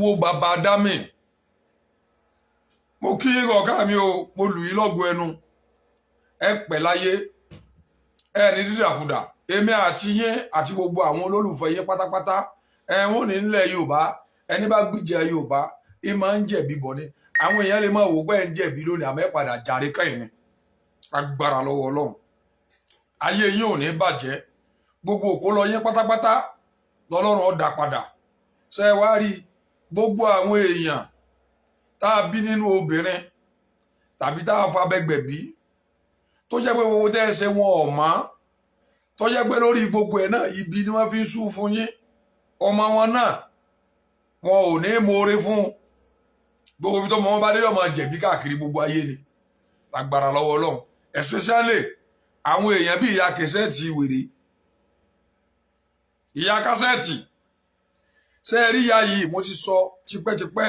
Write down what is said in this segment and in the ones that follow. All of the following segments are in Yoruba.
Wo bàbá dámì, mo kí ọ̀gá mi o, mo lù yín lọ́gọ ẹnu. Ẹ pẹ́ láyé, ẹ ní dídàkudà. Èmi àti yín àti gbogbo àwọn olólùfẹ́ yín pátápátá, ẹ wọ́n ní nílẹ̀ Yorùbá, ẹni bá gbìjà Yorùbá ẹ máa ń jẹ̀bi bọ̀ ni. Àwọn èèyàn lè máa wò pé ẹ ń jẹ̀bi lónìí, àmọ́ ẹ padà jàre kẹ́yìn ni. Agbára lọ́wọ́ Ọlọ́run, ayé yín ò ní bàjẹ́. Gbogbo òkú lọ yín pátápátá lọ́lọ́run ó dá padà. Ṣe é wá rí gbogbo àwọn èèyàn tá a bí nínú obìnrin tàbí tá a fa abẹgbẹ̀bí, tó jẹ́ pé gbogbo tẹ́ ẹ ṣe wọn ò mọ̀, tó jẹ́ pé lórí gbogbo ẹ̀ náà ibi ni wọ́n fi ń sú fún yín, ọmọ wọn náà wọn ò ní moore fún gbogbo ibi tó mọ wọn bá dé, yóò máa jẹ̀bi káàkiri gbogbo ayé ni. Lágbára lọ́wọ́ Ọlọ́run, especially àwọn èèyàn bíi ìyá kẹsẹ́ẹ̀tì wèrè, ìyá kásẹ̀tì. Ṣe é rí ìyá yìí? Mo ti sọ tipẹ́tipẹ́,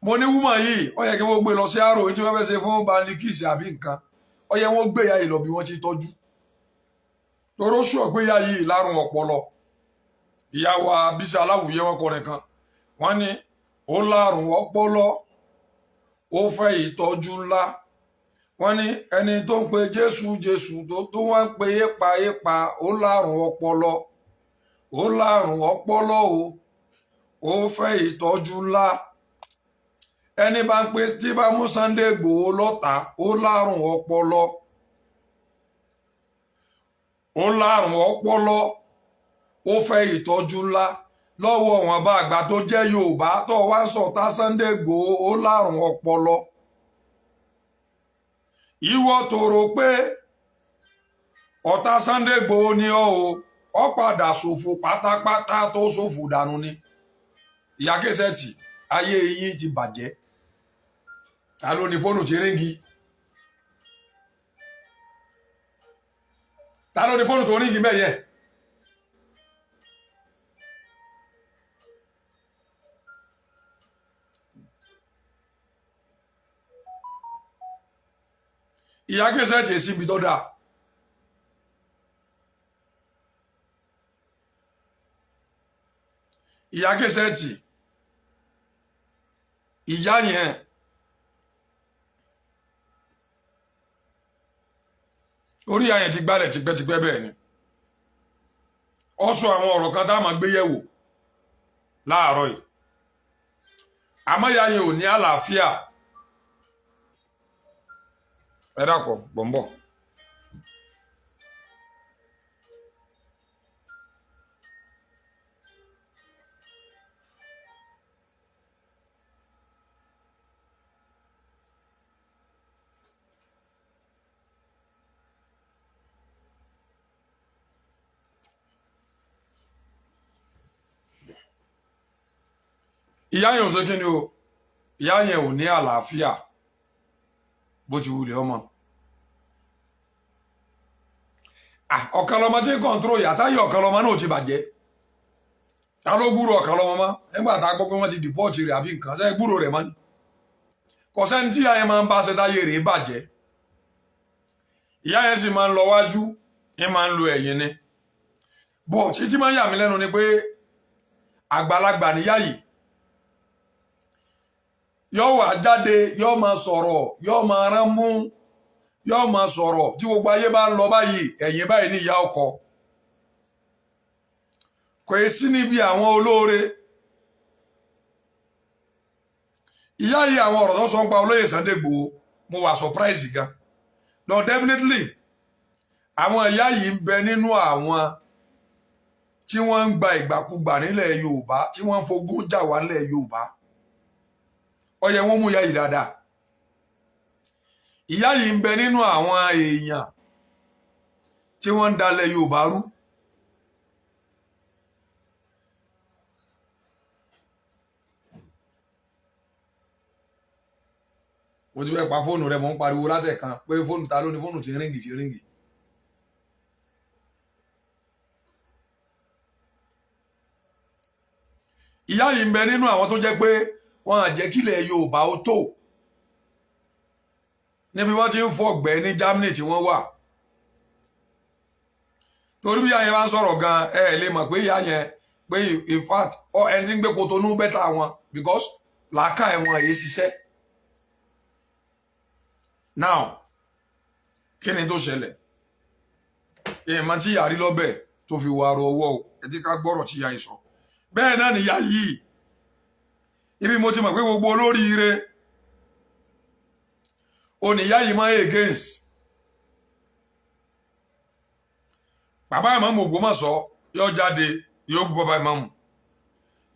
mo ní woman yìí, ó yẹ kí wọ́n gbé lọ sí àrò tí wọ́n fẹ́ ṣe fún Balikisi àbí nǹkan. Ó yẹ wọ́n gbé ìyá yìí lọ bí wọ́n ti tọ́jú toró sùn pé ìyá yìí lárùn ọpọlọ. Ìyá wa Bísí Aláwùyé, wọn kọrin kan, wọ́n ní ó lárùn ọpọlọ, ó fẹ́ ìtọ́jú ńlá. Wọ́n ní ẹni tó ń pe Jésù Jésù tó wá ń pe yépa yépa, ó lárùn ọpọlọ, ó lárùn ọpọlọ o, ó fẹ́ ìtọ́jú ńlá. Ẹni bá ń pe tí bá mú Sunday Igboho lọ́ta, ó lárùn ọpọlọ, ó lárùn ọpọlọ, ó fẹ́ ìtọ́jú ńlá lọ́wọ́ wọn bá àgbà tó jẹ́ Yorùbá tó wá ń sọ̀tá Sunday Igboho, ó lárùn ọpọlọ. Ìwọ tó rò pé ọ̀tá Sunday Igboho ni ọ́ o, ọ padà ṣòfò pátápátá, tó ṣòfò dànù ni. Ìyá kẹsẹ̀tì, ayé yín ti bàjẹ́. Ta ló ní fóònù tí ring? Ta ló ní fóònù tó ring mẹ́yẹn? Ìyá kẹsẹ̀tì èsì ibi tó dáa. Ìyá kẹsẹ̀tì, ìyá yẹn, orí ìyá yẹn ti gbálẹ̀ tipẹ́tipẹ́. Bẹ́ẹ̀ ni ó sọ àwọn ọ̀rọ̀ kan tá a máa gbé yẹ̀wò láàárọ̀ yìí, àmọ́ ìyá yẹn ò ní àlàáfíà. Ẹ dàpọ̀ bọ̀m̀bọ̀. Ìyá yẹn ò sọ kí ni o, ìyá yẹn ò ní àlàáfíà bó ti wulẹ̀ ọmọ. Ọ̀kan lọmọ tí ń control ìyá sáyé, ọ̀kan lọmọ náà ti bàjẹ́. Ta ló gbúrò ọ̀kan lọmọ mọ́ nígbà tá a gbọ́ pé wọ́n ti deport rẹ̀ àbí nǹkan? Sẹ́yìn gbúrò rẹ̀ mọ́ ni? Kò sẹ́ni tí ìyá yẹn máa ń bá ṣe táyé rẹ̀ bàjẹ́. Ìyá yẹn sì máa ń lọ wájú, ń máa ń lo ẹ̀yìn ni. Bọ̀ títí máa ń yà mí lẹ́nu ni pé àgbàlagbà níyà yìí, yóò wá jáde, yóò máa sọ̀rọ̀, yóò máa rán mú, yóò máa sọ̀rọ̀. Tí gbogbo ayé bá ń lọ báyìí, ẹ̀yìn báyìí ní ìyá ọkọ kò sí níbi àwọn olóore. Ìyá yìí, àwọn ọ̀rọ̀ tó sọ ń pa olóyè Sunday Igboho, mo wà surprise gan. No, definitely, àwọn ìyá yìí ń bẹ nínú àwọn tí wọ́n ń gba ìgbàkúgbà nílẹ̀ Yorùbá, tí wọ́n ń fogún jà wá nílẹ̀ Yorùbá. Ó yẹ wọ́n mú ìyá yìí dáadáa. Ìyá yìí ń bẹ nínú àwọn èèyàn tí wọ́n ń dalẹ̀ Yorùbá rú. Mo ti fẹ́ pa fóònù rẹ, mò ń pariwo látẹ̀kan pé fóònù, ta ló ní fóònù tí ń ring, tí ń ring? Ìyá yìí ń bẹ nínú àwọn tó jẹ́ pé wọ́n á jẹ́ kílẹ̀ Yorùbá ó tó níbi wọ́n ti ń fọ̀gbẹ́ ní Germany tí wọ́n wà. Torí bí ìyá yẹn bá ń sọ̀rọ̀ gan, ẹ lè mọ̀ pé ìyá yẹn Pé in fact, ọ ẹni tí ń gbé Kotonu better wọn, because làákà ẹ̀wọ̀n èyí ṣiṣẹ́. Now, kí ni tó ṣẹlẹ̀? Èèmọ̀ tí yàrí lọ́bẹ̀ tó fi wà rọ ọwọ́ o. Ẹ ti ká gbọ́rọ̀ tí ya yìí sọ. Bẹ́ẹ̀ náà nìyá yìí, ibi mo ti mọ̀ pé gbogbo olóríire oníyá yìí máa against bàbá ìmáàmù Ògbómọ̀ṣọ́, yóò jáde, yóò bu bàbá ìmáàmù,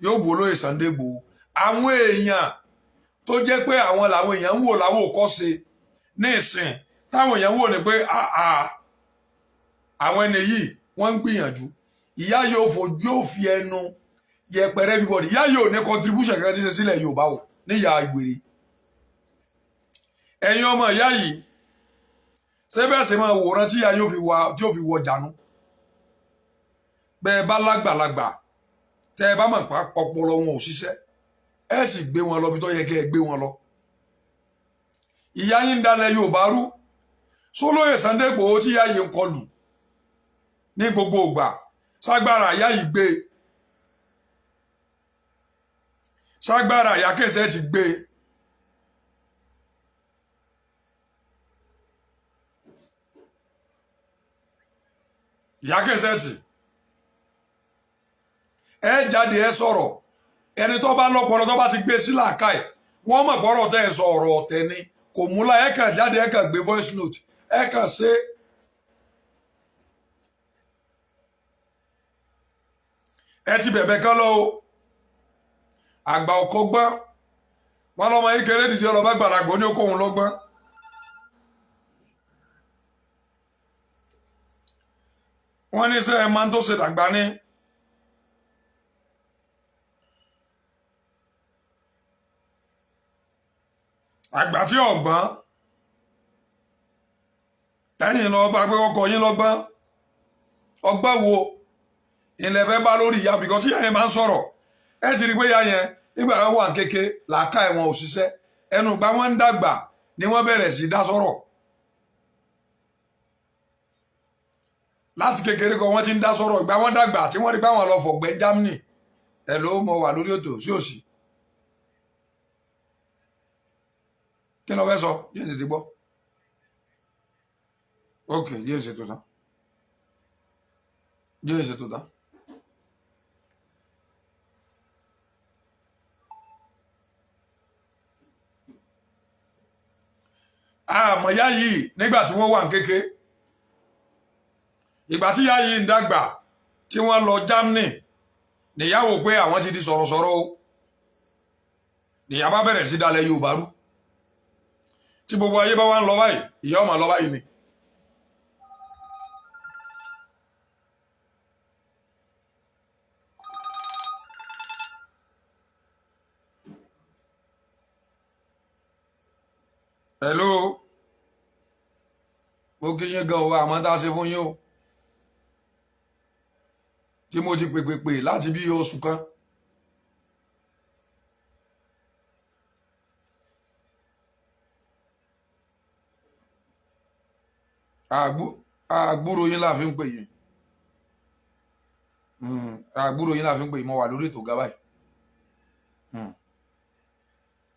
yóò bu olóyè Sunday Igboho. Àwọn èèyàn tó jẹ́ pé àwọn làwọn èèyàn ń wò láwọn òkọ́ṣe ní ìsìn, táwọn èèyàn ń wò ní pé àwọn ẹni yìí, wọ́n ń gbìyànjú. Ìyá yóò fojú, yóò fi ẹnu yẹpẹrẹ everybody. Ìyá yóò ní contribution kankan tí ṣe sílẹ̀ Yorùbá o. Níyà ìgbèrè, ẹ̀yin ọmọ ìyá yìí, ṣé bẹ́ẹ̀ sì máa wòran tí ìyá yóò fi wá, tí yóò fi wọ jànú? Bẹ́ẹ̀ bá lágbàlagbà, tẹ́ ẹ bá mọ̀ pa ọpọlọ wọn ò ṣiṣẹ́, ẹ sì gbé wọn lọ bí tó yẹ kẹ́ ẹ gbé wọn lọ. Ìyá yín ń dalẹ̀ Yorùbá rú. Sólóyè Sunday Igboho tí ìyá yìí ń kọlù ní gbogbo ìgbà, ságbára ìyá yìí gbé? Ságbára ìyá kẹsẹ̀ ti gbé? Ìyá kẹsẹ̀ tì, ẹ jáde, ẹ sọ̀rọ̀. Ẹni tó bá lọ́pọlọ, tó bá ti gbé sí làákàyè, wọ́n mọ̀ pọ́rọ̀ tẹ́ ẹ sọ, ọ̀rọ̀ ọ̀tẹ̀ ni, kò múlá. Ẹ kàn jáde, ẹ kàn gbé voice note, ẹ kàn ṣe. Ẹ ti bẹ̀bẹ̀ kán lọ o. Àgbà ọkọ gbọ́n wọn lọmọ yìí kéré dìde ọlọ́ba gbàlagbọ́ ní okòwò lọ́gbọ́n. Wọ́n ní sẹ́ ẹ máa ń tó ṣe dàgbà ní. Àgbà tí ọ̀gbọ́n tẹ́yìn lọ bá pé ọkọ̀ yín lọ́gbọ́n, ọgbọ́n wo ilẹ̀ fẹ́ bá lórí ìyá? Bìkọ́ tí ìyá yẹn máa ń sọ̀rọ̀, ẹ ti rí pé ìyá yẹn, nígbà wọn wà kéke, làákà ẹ̀wọ̀n òṣìṣẹ́ ẹnu ìgbà wọn ń dàgbà ni wọ́n bẹ̀rẹ̀ sí dá sọ̀rọ̀. Láti kékeré kan wọ́n ti ń dá sọ̀rọ̀. Ìgbà wọn dàgbà tí wọ́n rí pé àwọn lọ fọ̀gbẹ́ Germany. Ẹ̀ ló mọ wà lórí ètò sí òsì. Kí ló fẹ́ sọ? Yóò tètè gbọ́. Ok, yóò ṣètò tán, yóò ṣètò tán. Àmọ́ ìyá yìí, nígbà tí wọ́n wà ní kéke, ìgbà tí ìyá yìí ń dàgbà, tí wọ́n lọ Germany, níyàwó pé àwọn ti di sọ̀rọ̀sọ̀rọ̀ o, níyà bá bẹ̀rẹ̀ sí dalẹ̀ Yorùbá rú. Tí gbogbo ayé bá wá ń lọ báyìí, ìyá ọmọ lọ báyìí ni. Hello, mo kí yín gan o. Àmọ́ tá a ṣe fún yín o, tí mo ti pè pè pè láti bí oṣù kan. Àgbúrò yín la fi ń pè yín. Àgbúrò yín la fi ń pè yín. Mo wà lórí ètò gaba yìí.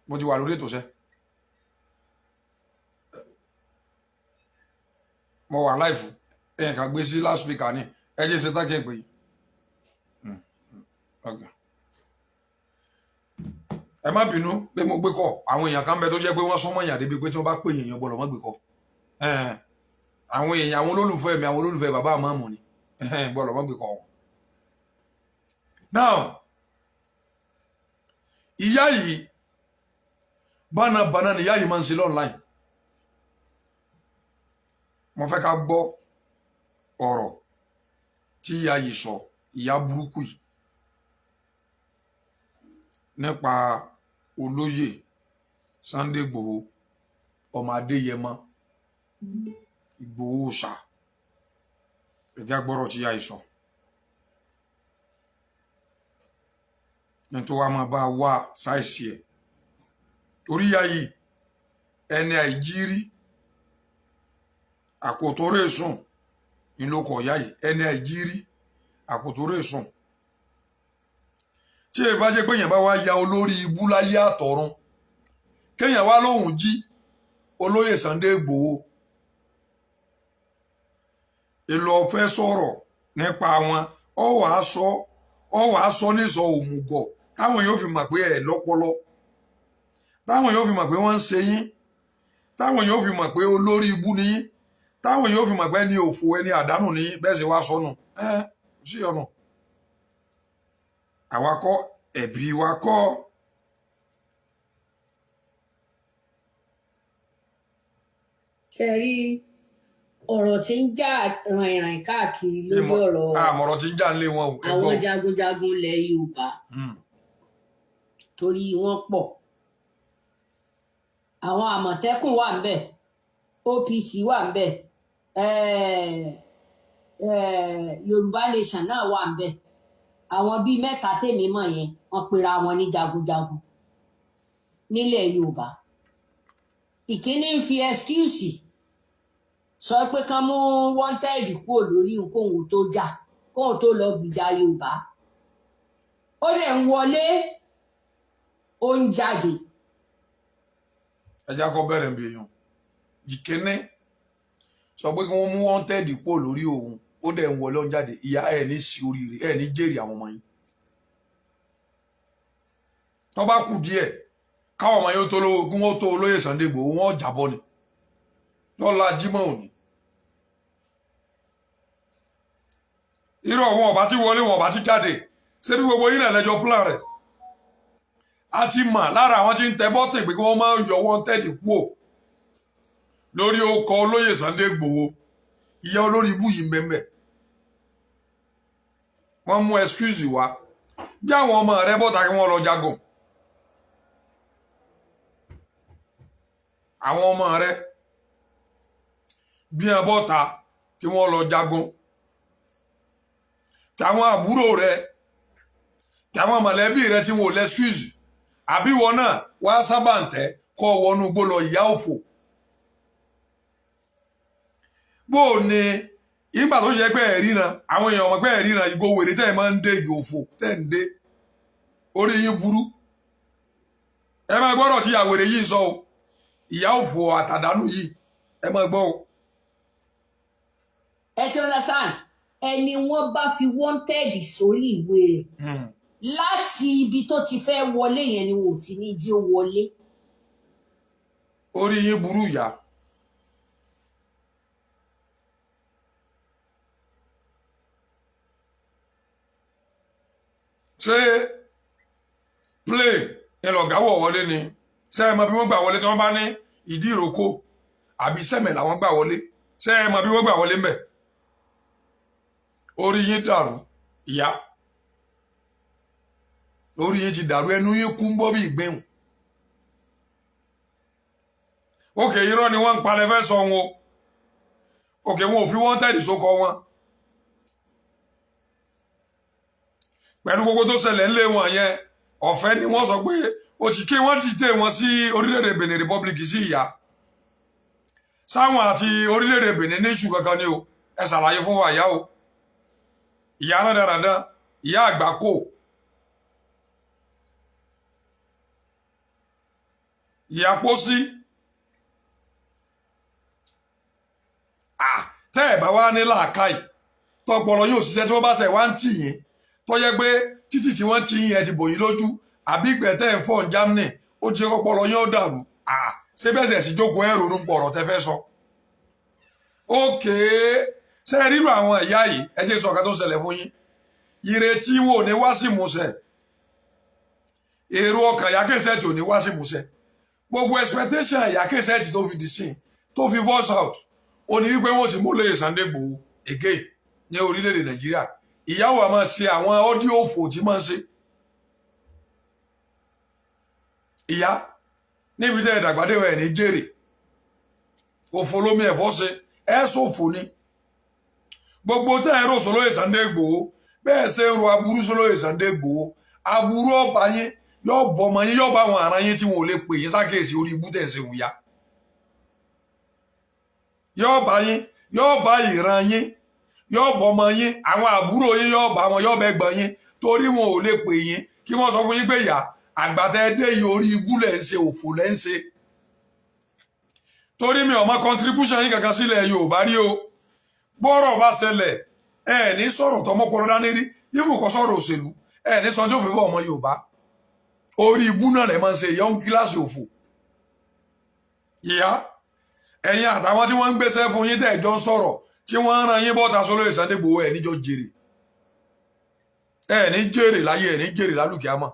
Mo ti wà lórí ètò sẹ́. Mo wà live. Ẹ̀yìn kan gbé sí loudspeaker ni. Ẹ jẹ́ ṣe tán kí n pè yín. Okay. Ẹ má bínú pé mo gbé kọ. Àwọn èèyàn kan bẹ tó jẹ́ pé wọ́n súnmọ́ èèyàn débi pé tí wọ́n bá pè èèyàn, gbọ́dọ̀ má gbé kọ. Àwọn èèyàn, àwọn olólùfẹ́ mi, àwọn olólùfẹ́ bàbá àmọ́ọ̀mù ni, gbọ́dọ̀ má gbé kọ wọn. Now, ìyá yìí, bánabàna ni ìyá yìí máa ń ṣe online. Mo fẹ́ ká gbọ́ ọ̀rọ̀ tí ìyá yìí sọ, ìyá burúkú yìí, nípa olóyè Sunday Igboho, ọmọ Adéyẹmọ Ìgbòho ṣá. Ẹ jẹ́ gbọ́rọ̀ tí ìyá yìí sọ nítorí wàá máa bá a wá ṣáìsì ẹ̀, torí ìyá yìí, ẹni àìjírí àkótóró èsùn ní ló kọ̀ ìyá yìí, ẹni àìjírí àkótóró èsùn. Tí ẹ bá jẹ́ pé èèyàn bá wá ya olórí ibú láyé àtọ̀run, kéèyàn wá lóhùn jí olóyè Sunday Igboho, èlò ọ̀fẹ́ sọ̀rọ̀ nípa wọn, ọ wàá sọ nísọ òmùgọ̀ táwọn yóò fi mọ̀ pé ẹ lọ́pọlọ, táwọn yóò fi mọ̀ pé wọ́n ń ṣe yín, táwọn yóò fi mọ̀ pé olórí ibú ni yín, táwọn yóò fi mọ̀ pé ẹni òfò, ẹni àdánù ni yín. Bẹ́ẹ̀ sì wá sọnù ẹ sí ọ̀nà. Àwa kọ́, ẹ̀bí wa kọ́. Ṣe rí ọ̀rọ̀ tí ń jà ràìnràìn káàkiri lórí ọ̀rọ̀ Àmọ̀rọ̀ tí ń jà ń lé wọn o, ẹ àwọn gbọ́. jagunjagun ilẹ̀ Yorùbá, torí wọ́n pọ̀. Àwọn Àmọ̀tẹ́kùn wà ńbẹ̀, OPC wà ńbẹ̀, Yorùbá Nation náà wà ńbẹ̀. Àwọn bíi mẹ́ta tèmi mọ̀ yẹn, wọ́n pera wọn ní jagunjagun nílẹ̀ Yorùbá. Ìkíní ń fi excuse sọ pé kán mú wanted kúrò lórí kóhun tó jà, kóhun tó lọ gbìjà Yorùbá. Ó dẹ̀ ń wọlé, ó ń jáde. Ẹ jẹ́ kó bẹ̀rẹ̀ bí èèyàn ìkíní sọ pé kí wọ́n mú wanted kúrò lórí òun, ó dẹ̀ ń wọlé, ó ń jáde. Ìyá ẹ̀ ní sí oríire, ẹ̀ ní jèrè àwọn ọmọ yín. Tó bá kù díẹ̀ káwọn ọmọ yóò tó lówó, kí wọ́n tó olóyè Sunday Igboho, wọ́n jábọ́ ni lọ́la Jímọ̀ òní. Irọ́, wọn ọba tí wọlé, wọn ọba tí jáde. Ṣé bí gbogbo yín náà lẹ́jọ́ plan rẹ̀? A ti mọ̀ lára àwọn tí ń tẹ button pé kí wọ́n máa yọ wanted kúò lórí ọkọ̀ olóyè Sunday Igboho. Ìyá olórí ibú yìí mẹ́mẹ́, wọ́n mú excuse wá bí àwọn ọmọ rẹ bọ́ta kí wọ́n lọ jagun. Àwọn ọmọ rẹ bí wọn bọ́ta kí wọ́n lọ jagun, kí àwọn àbúrò rẹ, kí àwọn mọ̀lẹ́bí rẹ tí wọn ò lẹ́skúùsì, àbí wọn náà wá sábà ń tẹ́ kọ́ wọnú gbó lọ. Ìyá òfò, bó o ní ìgbà tó ṣe pé ẹ̀ ríran, àwọn èèyàn ọmọ pé ẹ̀ ríran, ìgò wèrè tẹ́ ẹ̀ máa ń dé, ìgò òfò tẹ́ ẹ̀ ń dé, orí yín burú. Ẹ máa gbọ́dọ̀ tí àwèrè yìí sọ o, ìyá òfò àtàdánù yìí, ẹ máa gbọ́ o. Ẹ ti understand? Ẹni wọ́n bá fi wanted sórí ìwé rẹ̀, láti ibi tó ti fẹ́ wọlé yẹn ni wọn ò ti ní jí ó wọlé. Orí yín burú, ìyá. Ṣé play ńlọgá wọ̀ wọlé ni? Ṣé ẹ mọ bí wọ́n gbà wọlé? Tí wọ́n bá ní ìdí ìrókò àbí sẹ́mẹ̀ làwọn gbà wọlé, ṣé ẹ mọ bí wọ́n gbà wọlé mbẹ̀? Orí yín dàrú, ìyá. Orí yín ti dàrú, ẹnu yín kú ń bọ́ bí ìgbéhùn. Òkè, irọ́ ni wọ́n ń palẹ̀ fẹ́ sọ wọn o. Òkè, wọn ò fi wọ́n tẹ̀lé sókọ wọn pẹ̀lú gbogbo tó ṣẹlẹ̀ ńlé wọn yẹn. Ọ̀fẹ́ ni wọ́n sọ pé ó ti kí wọ́n dìde wọn sí orílẹ̀-èdè Benin Republic sí. Ìyá sáwọn àti orílẹ̀-èdè Benin ní iṣu kankan ni o. Ẹ ṣàlàyé fún wa, ìyá o. Ìyá náà dáradára, ìyá àgbákò, ìyá pósí. Tẹ́ ẹ̀ bá wá ní làákàyè tọpọlọ yóò ṣiṣẹ́, tí wọ́n bá ṣe wá ń tì yín, tó yẹ pé títì tí wọ́n ti yín ẹ ti bò yín lójú, àbí ìgbẹ́ tẹ́ ẹ̀ ń fọ̀ ní Germany ó jẹ́ kọ́pọlọ yín ó dàrú. Ṣé bẹ́ẹ̀ sẹ̀ sí jókòó ẹ̀ ronú pọ̀ ọ̀rọ̀ tẹ́ fẹ́ sọ? Ókè, ṣé ẹ rírò àwọn ìyá yìí? Ẹ jẹ́ sọ ọ̀kan tó ń ṣẹlẹ̀ fún yín. Ìrètí wo ní wá sí ìmúṣẹ? Èrò ọkàn ìyá Kẹ́sẹ̀tì ò ní wá sí ìmúṣẹ. Gbogbo expectation ìyá Kẹ́sẹ̀tì tó fi dì sí, tó fi voice out, ó ní wípé wọ́n ti mú olóyè Sunday Igboho again ní orílẹ̀-èdè Nàìjíríà. Ìyàwó a máa ṣe àwọn audio òfò tí máa ń ṣe. Ìyá, níbi tẹ́ ìdàgbàdé ẹ̀ ní jèrè òfò lómi ẹ̀fọ́ ṣe ẹ̀ ṣòfò ni. Gbogbo tẹ́ ẹ̀ rò sólóyè Sunday Igboho, bẹ́ẹ̀ ṣe ń ro aburú sólóyè Sunday Igboho, aburú ọba yín yóò bọ ọmọ yín, yóò bá àwọn ará yín tí wọn ò lè pè yín sákèsí orí ibú tẹ̀ ń ṣe wùyá, yóò bá yín, yóò bá ìran yín, yóò bọ ọmọ yín, àwọn àbúrò yín, yóò bá wọn, yóò bẹ gbọ́n yín, torí wọn ò lè pè yín. Kí wọ́n sọ fún yín pé ìyá àgbàtà ẹdẹ yìí, orí ibú lẹ̀ ń ṣe, òfò lẹ̀ ń ṣe, torí mi ò mọ contribution yín kankan sílẹ̀ Yorùbá rí o. Gbọ́rọ̀ bá ṣẹlẹ̀, ẹ ní sọ̀rọ̀ tọmọpọlọ dání rí ibùkọ́ sọ̀rọ̀ òṣèlú, ẹ ní sọ tí ó fi fọ́ ọmọ Yorùbá. Orí ibú náà lẹ̀ máa ń ṣe. Ìyá ń kíláàsì òfò. Ìyá, ẹ̀yin àtàwọn tí wọ́n ń gbéṣẹ́ fún yín, tẹ́ ẹ̀jọ́ ń sọ̀rọ̀, tí wọ́n ń ran yín bọ́ta sólóyè Sunday Igboho, ẹ̀ níjọ́ jèrè, ẹ̀ ní jèrè láyé, ẹ̀ ní jèrè lálùkìámọ̀.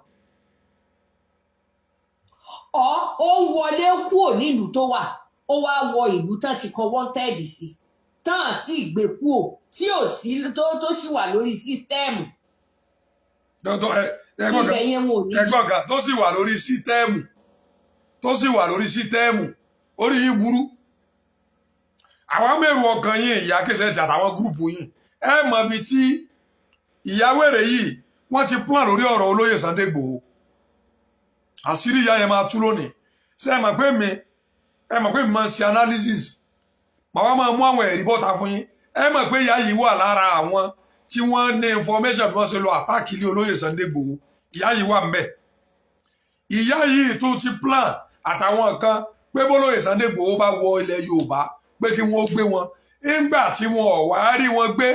Ó ń wọlé kúò nílùú tó wà, ó wá wọ ìlú tán ti kọ wanted sí, tán àti ìgbé kúò tí ò sí, tó sì wà lórí system. Dọ́tọ̀ ẹ ẹgbọ́n kan Ibẹ̀ yẹn wọn ò ní ẹgbọ́n kan tó sì wà lórí system, tó sì wà lórí system. Orí yín burú. Àwọn mẹ́rù ọkàn yín, ìyá kẹsẹ̀ ti àtàwọn group yín, ẹ mọ̀ bí tí ìyá wèrè yìí, wọ́n ti plan lórí ọ̀rọ̀ olóyè Sunday Igboho. Àṣírí ìyá yẹn máa tú lónìí. Ṣé ẹ mọ̀ pé mi, ẹ mọ̀ pé mi máa ń ṣe analysis, màá wá máa mú àwọn ẹ̀rí bọ́ta fún yín. Ẹ mọ̀ pé ìyá yìí wà lára àwọn tí wọ́n ní information bí wọ́n ṣe lọ attack ilé olóyè Sunday Igboho. Ìyá yìí wà ńbẹ̀. Ìyá yìí tó ti plan àtàwọn kan pé bólóyè Sunday Igboho bá wọ ilẹ̀ Yorùbá, pé kí wọ́n gbé wọn. Nígbà tí wọn ò wá rí wọn gbé,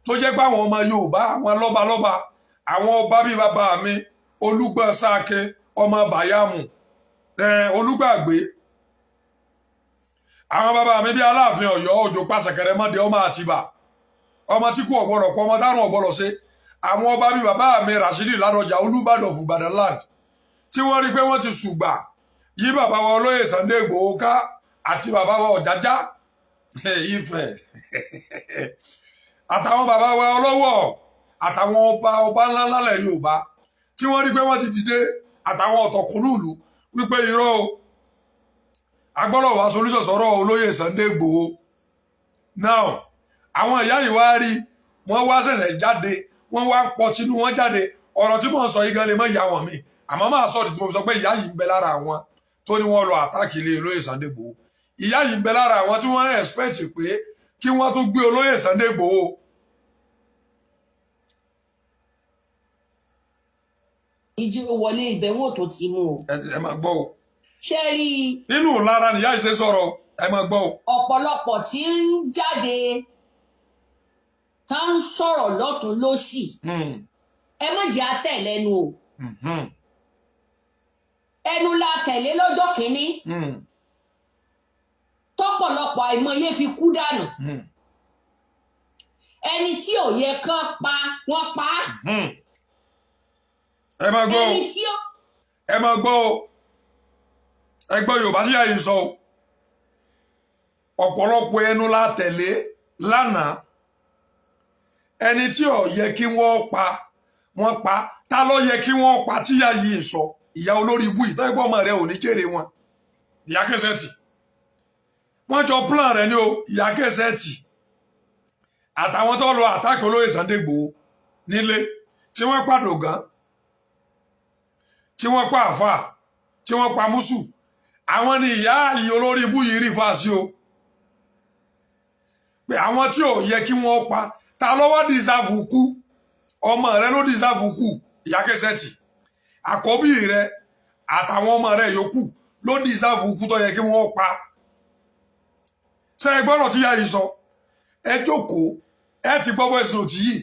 tó jẹ́ pé àwọn ọmọ Yorùbá, àwọn lọ́balọ́ba, àwọn ọba bíi bàbá mi Olúgbọ́n Sáké, ọmọ Bàyámù, Olúgbàgbé, àwọn bàbá mi bíi Aláàfin Ọ̀yọ́, Òjò Pàṣẹkẹrẹ mọ́dé, ọmọ Àtìbà, ọmọ tí kú ọ̀gbọ́dọ̀ pọ̀, ọmọ tárùn ọ̀gbọ́dọ̀ ṣe, àwọn ọba bíi bàbá mi Rashidi Ládọjà, Olúbàdàn of Ìbàdàn land, tí wọ́n rí pé wọ́n ti ṣùgbà yí bàbá wa olóyè Sunday Igboho ká àti bàbá wa Ọ̀jájá Ifẹ̀ àtàwọn bàbá wa ọlọ́wọ̀ àtàwọn ọba ọba ńláńlá lẹ̀ Yorùbá, tí wọ́n rí pé wọ́n ti dìde, àtàwọn ọ̀tọ̀kùnlùlù, wípé irọ́ o, agbọ́dọ̀ wá solution sọ̀rọ̀ olóyè Sunday Igboho. Now, àwọn ìyá yìí wá rí wọ́n wá ṣẹ̀ṣẹ̀ jáde, wọ́n wá ń pọ̀ tinú wọn jáde. Ọ̀rọ̀ tí mò ń sọ yìí gan lè mọ́ ìyá wọn mi, àmọ́ máa sọ tí mo sọ pé ìyá yìí ń bẹ lára àwọn tó ní wọ́n lọ attack ilé olóyè Sunday Igboho. Ìyá yìí ń bẹ lára àwọn tí wọ́n expect pé kí wọ́n tún gbé olóyè Sunday Igboho. Ìjì wọlé, ibẹ̀ wọn ò tó ti mú o. Ẹ máa gbọ́ o. Ṣé rí i? Nínú lára nìyá yìí ṣe sọ̀rọ̀, ẹ máa gbọ́ o. Ọ̀pọ̀lọpọ̀ tí ń jáde, tá ń sọ̀rọ̀ lọ́tún lọ́sì, ẹ má jẹ́ àtẹ̀lẹ́nu o. Ẹnu la tẹ̀lé lọ́jọ́ kìíní tọ́pọ̀lọpọ̀ àìmọye fi kú dànù. Ẹni tí ò yẹ kán pa, wọ́n pa á. Ẹ máa gbọ́ o. Ẹni tí ó Ẹ máa gbọ́ o. Ẹ gbọ́ Yorùbá sí àyè sọ o. Ọ̀pọ̀lọpọ̀ ẹnu la tẹ̀lé lánàá. Ẹni tí ò yẹ kí wọ́n pa, wọ́n pa. Ta ló yẹ kí wọ́n pa tíyà yìí sọ? Ìyá olórí ibú yìí tọ́jú ọmọ rẹ ò ní jèrè wọn. Ìyá kẹsẹ̀tì, wọ́n jọ plan rẹ̀ ní o. Ìyá kẹsẹ̀tì àtàwọn tó lọ attack olóyè Sunday Igboho nílé, tí wọ́n pàdò gan, tí wọ́n pa àfà, tí wọ́n pa mùsù, àwọn ni ìyá yìí olórí ibú yìí rí fáṣí o, pé àwọn tí ò yẹ kí wọ́n pa. Ta ló wá deserve kú? Ọmọ rẹ ló deserve kú. Ìyá kẹsẹ̀tì, àkọ́bí rẹ àtàwọn ọmọ rẹ yòókù ló deserve kú tó yẹ kí wọ́n pa. Ṣé ẹ gbọ́dọ̀ tí ìyá yìí sọ? Ẹ jókòó, ẹ ti gbọ́ voice note yìí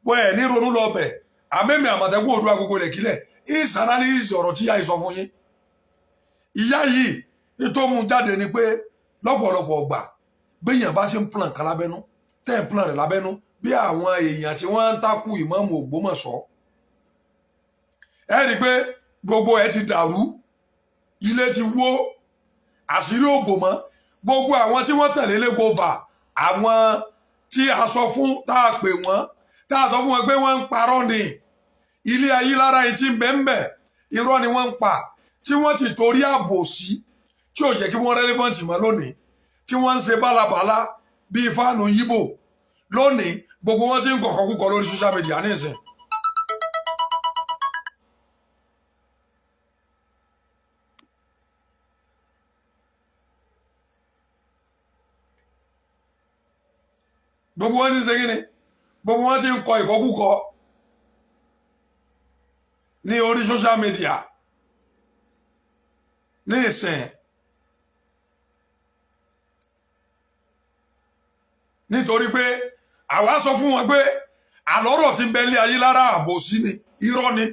bọ́, ẹ ní ronú lọ bẹ̀. Àmẹ́mì Àmọ̀tẹ́kùn Oòduà, gbogbo rẹ̀ kílẹ̀ ìsànálísì ọ̀rọ̀ tí ìyá yìí sọ fún yín. Ìyá yìí tó mú jáde ni pé lọ́pọ̀lọpọ̀ ọgbà, béèyàn bá ṣe ń plan kan lábẹ́nú, tẹ́ ń plan rẹ̀ lábẹ́nú, bí àwọn èèyàn tí wọ́n ń takú ìmáàmù Ògbómọ̀ṣọ́, ẹ rí i pé gbogbo ẹ ti dàrú, ilé ti wó, àṣírí òbò mọ́. Gbogbo àwọn tí wọ́n tẹ̀lé lẹ́kọ̀ọ́, àwọn tí a sọ fún, tá a pè wọ́n, tá a sọ fún wọn pé wọ́n ń parọ́ ni, ilé ayé lára yìí tí ń bẹ ń bẹ, irọ́ ni wọ́n ń pa, tí wọ́n ti torí àbòsí tí ò jẹ́ kí wọ́n relevant mọ́ lónìí, tí wọ́n ń ṣe bálabàlá bíi fáànù yíbò lónìí, gbogbo wọn ti ń kọ̀kọ́ kúkọ lórí social media nísìn. Gbogbo wọn ti ń ṣe kí ni, gbogbo wọn ti ń kọ ìkọkúkọ. Ní orí social media ní ìsìn, nítorí pé àwa sọ fún wọn pé àlọ́rọ̀ tí ń bẹ lé ayé lára àbòsí ni, irọ́ ni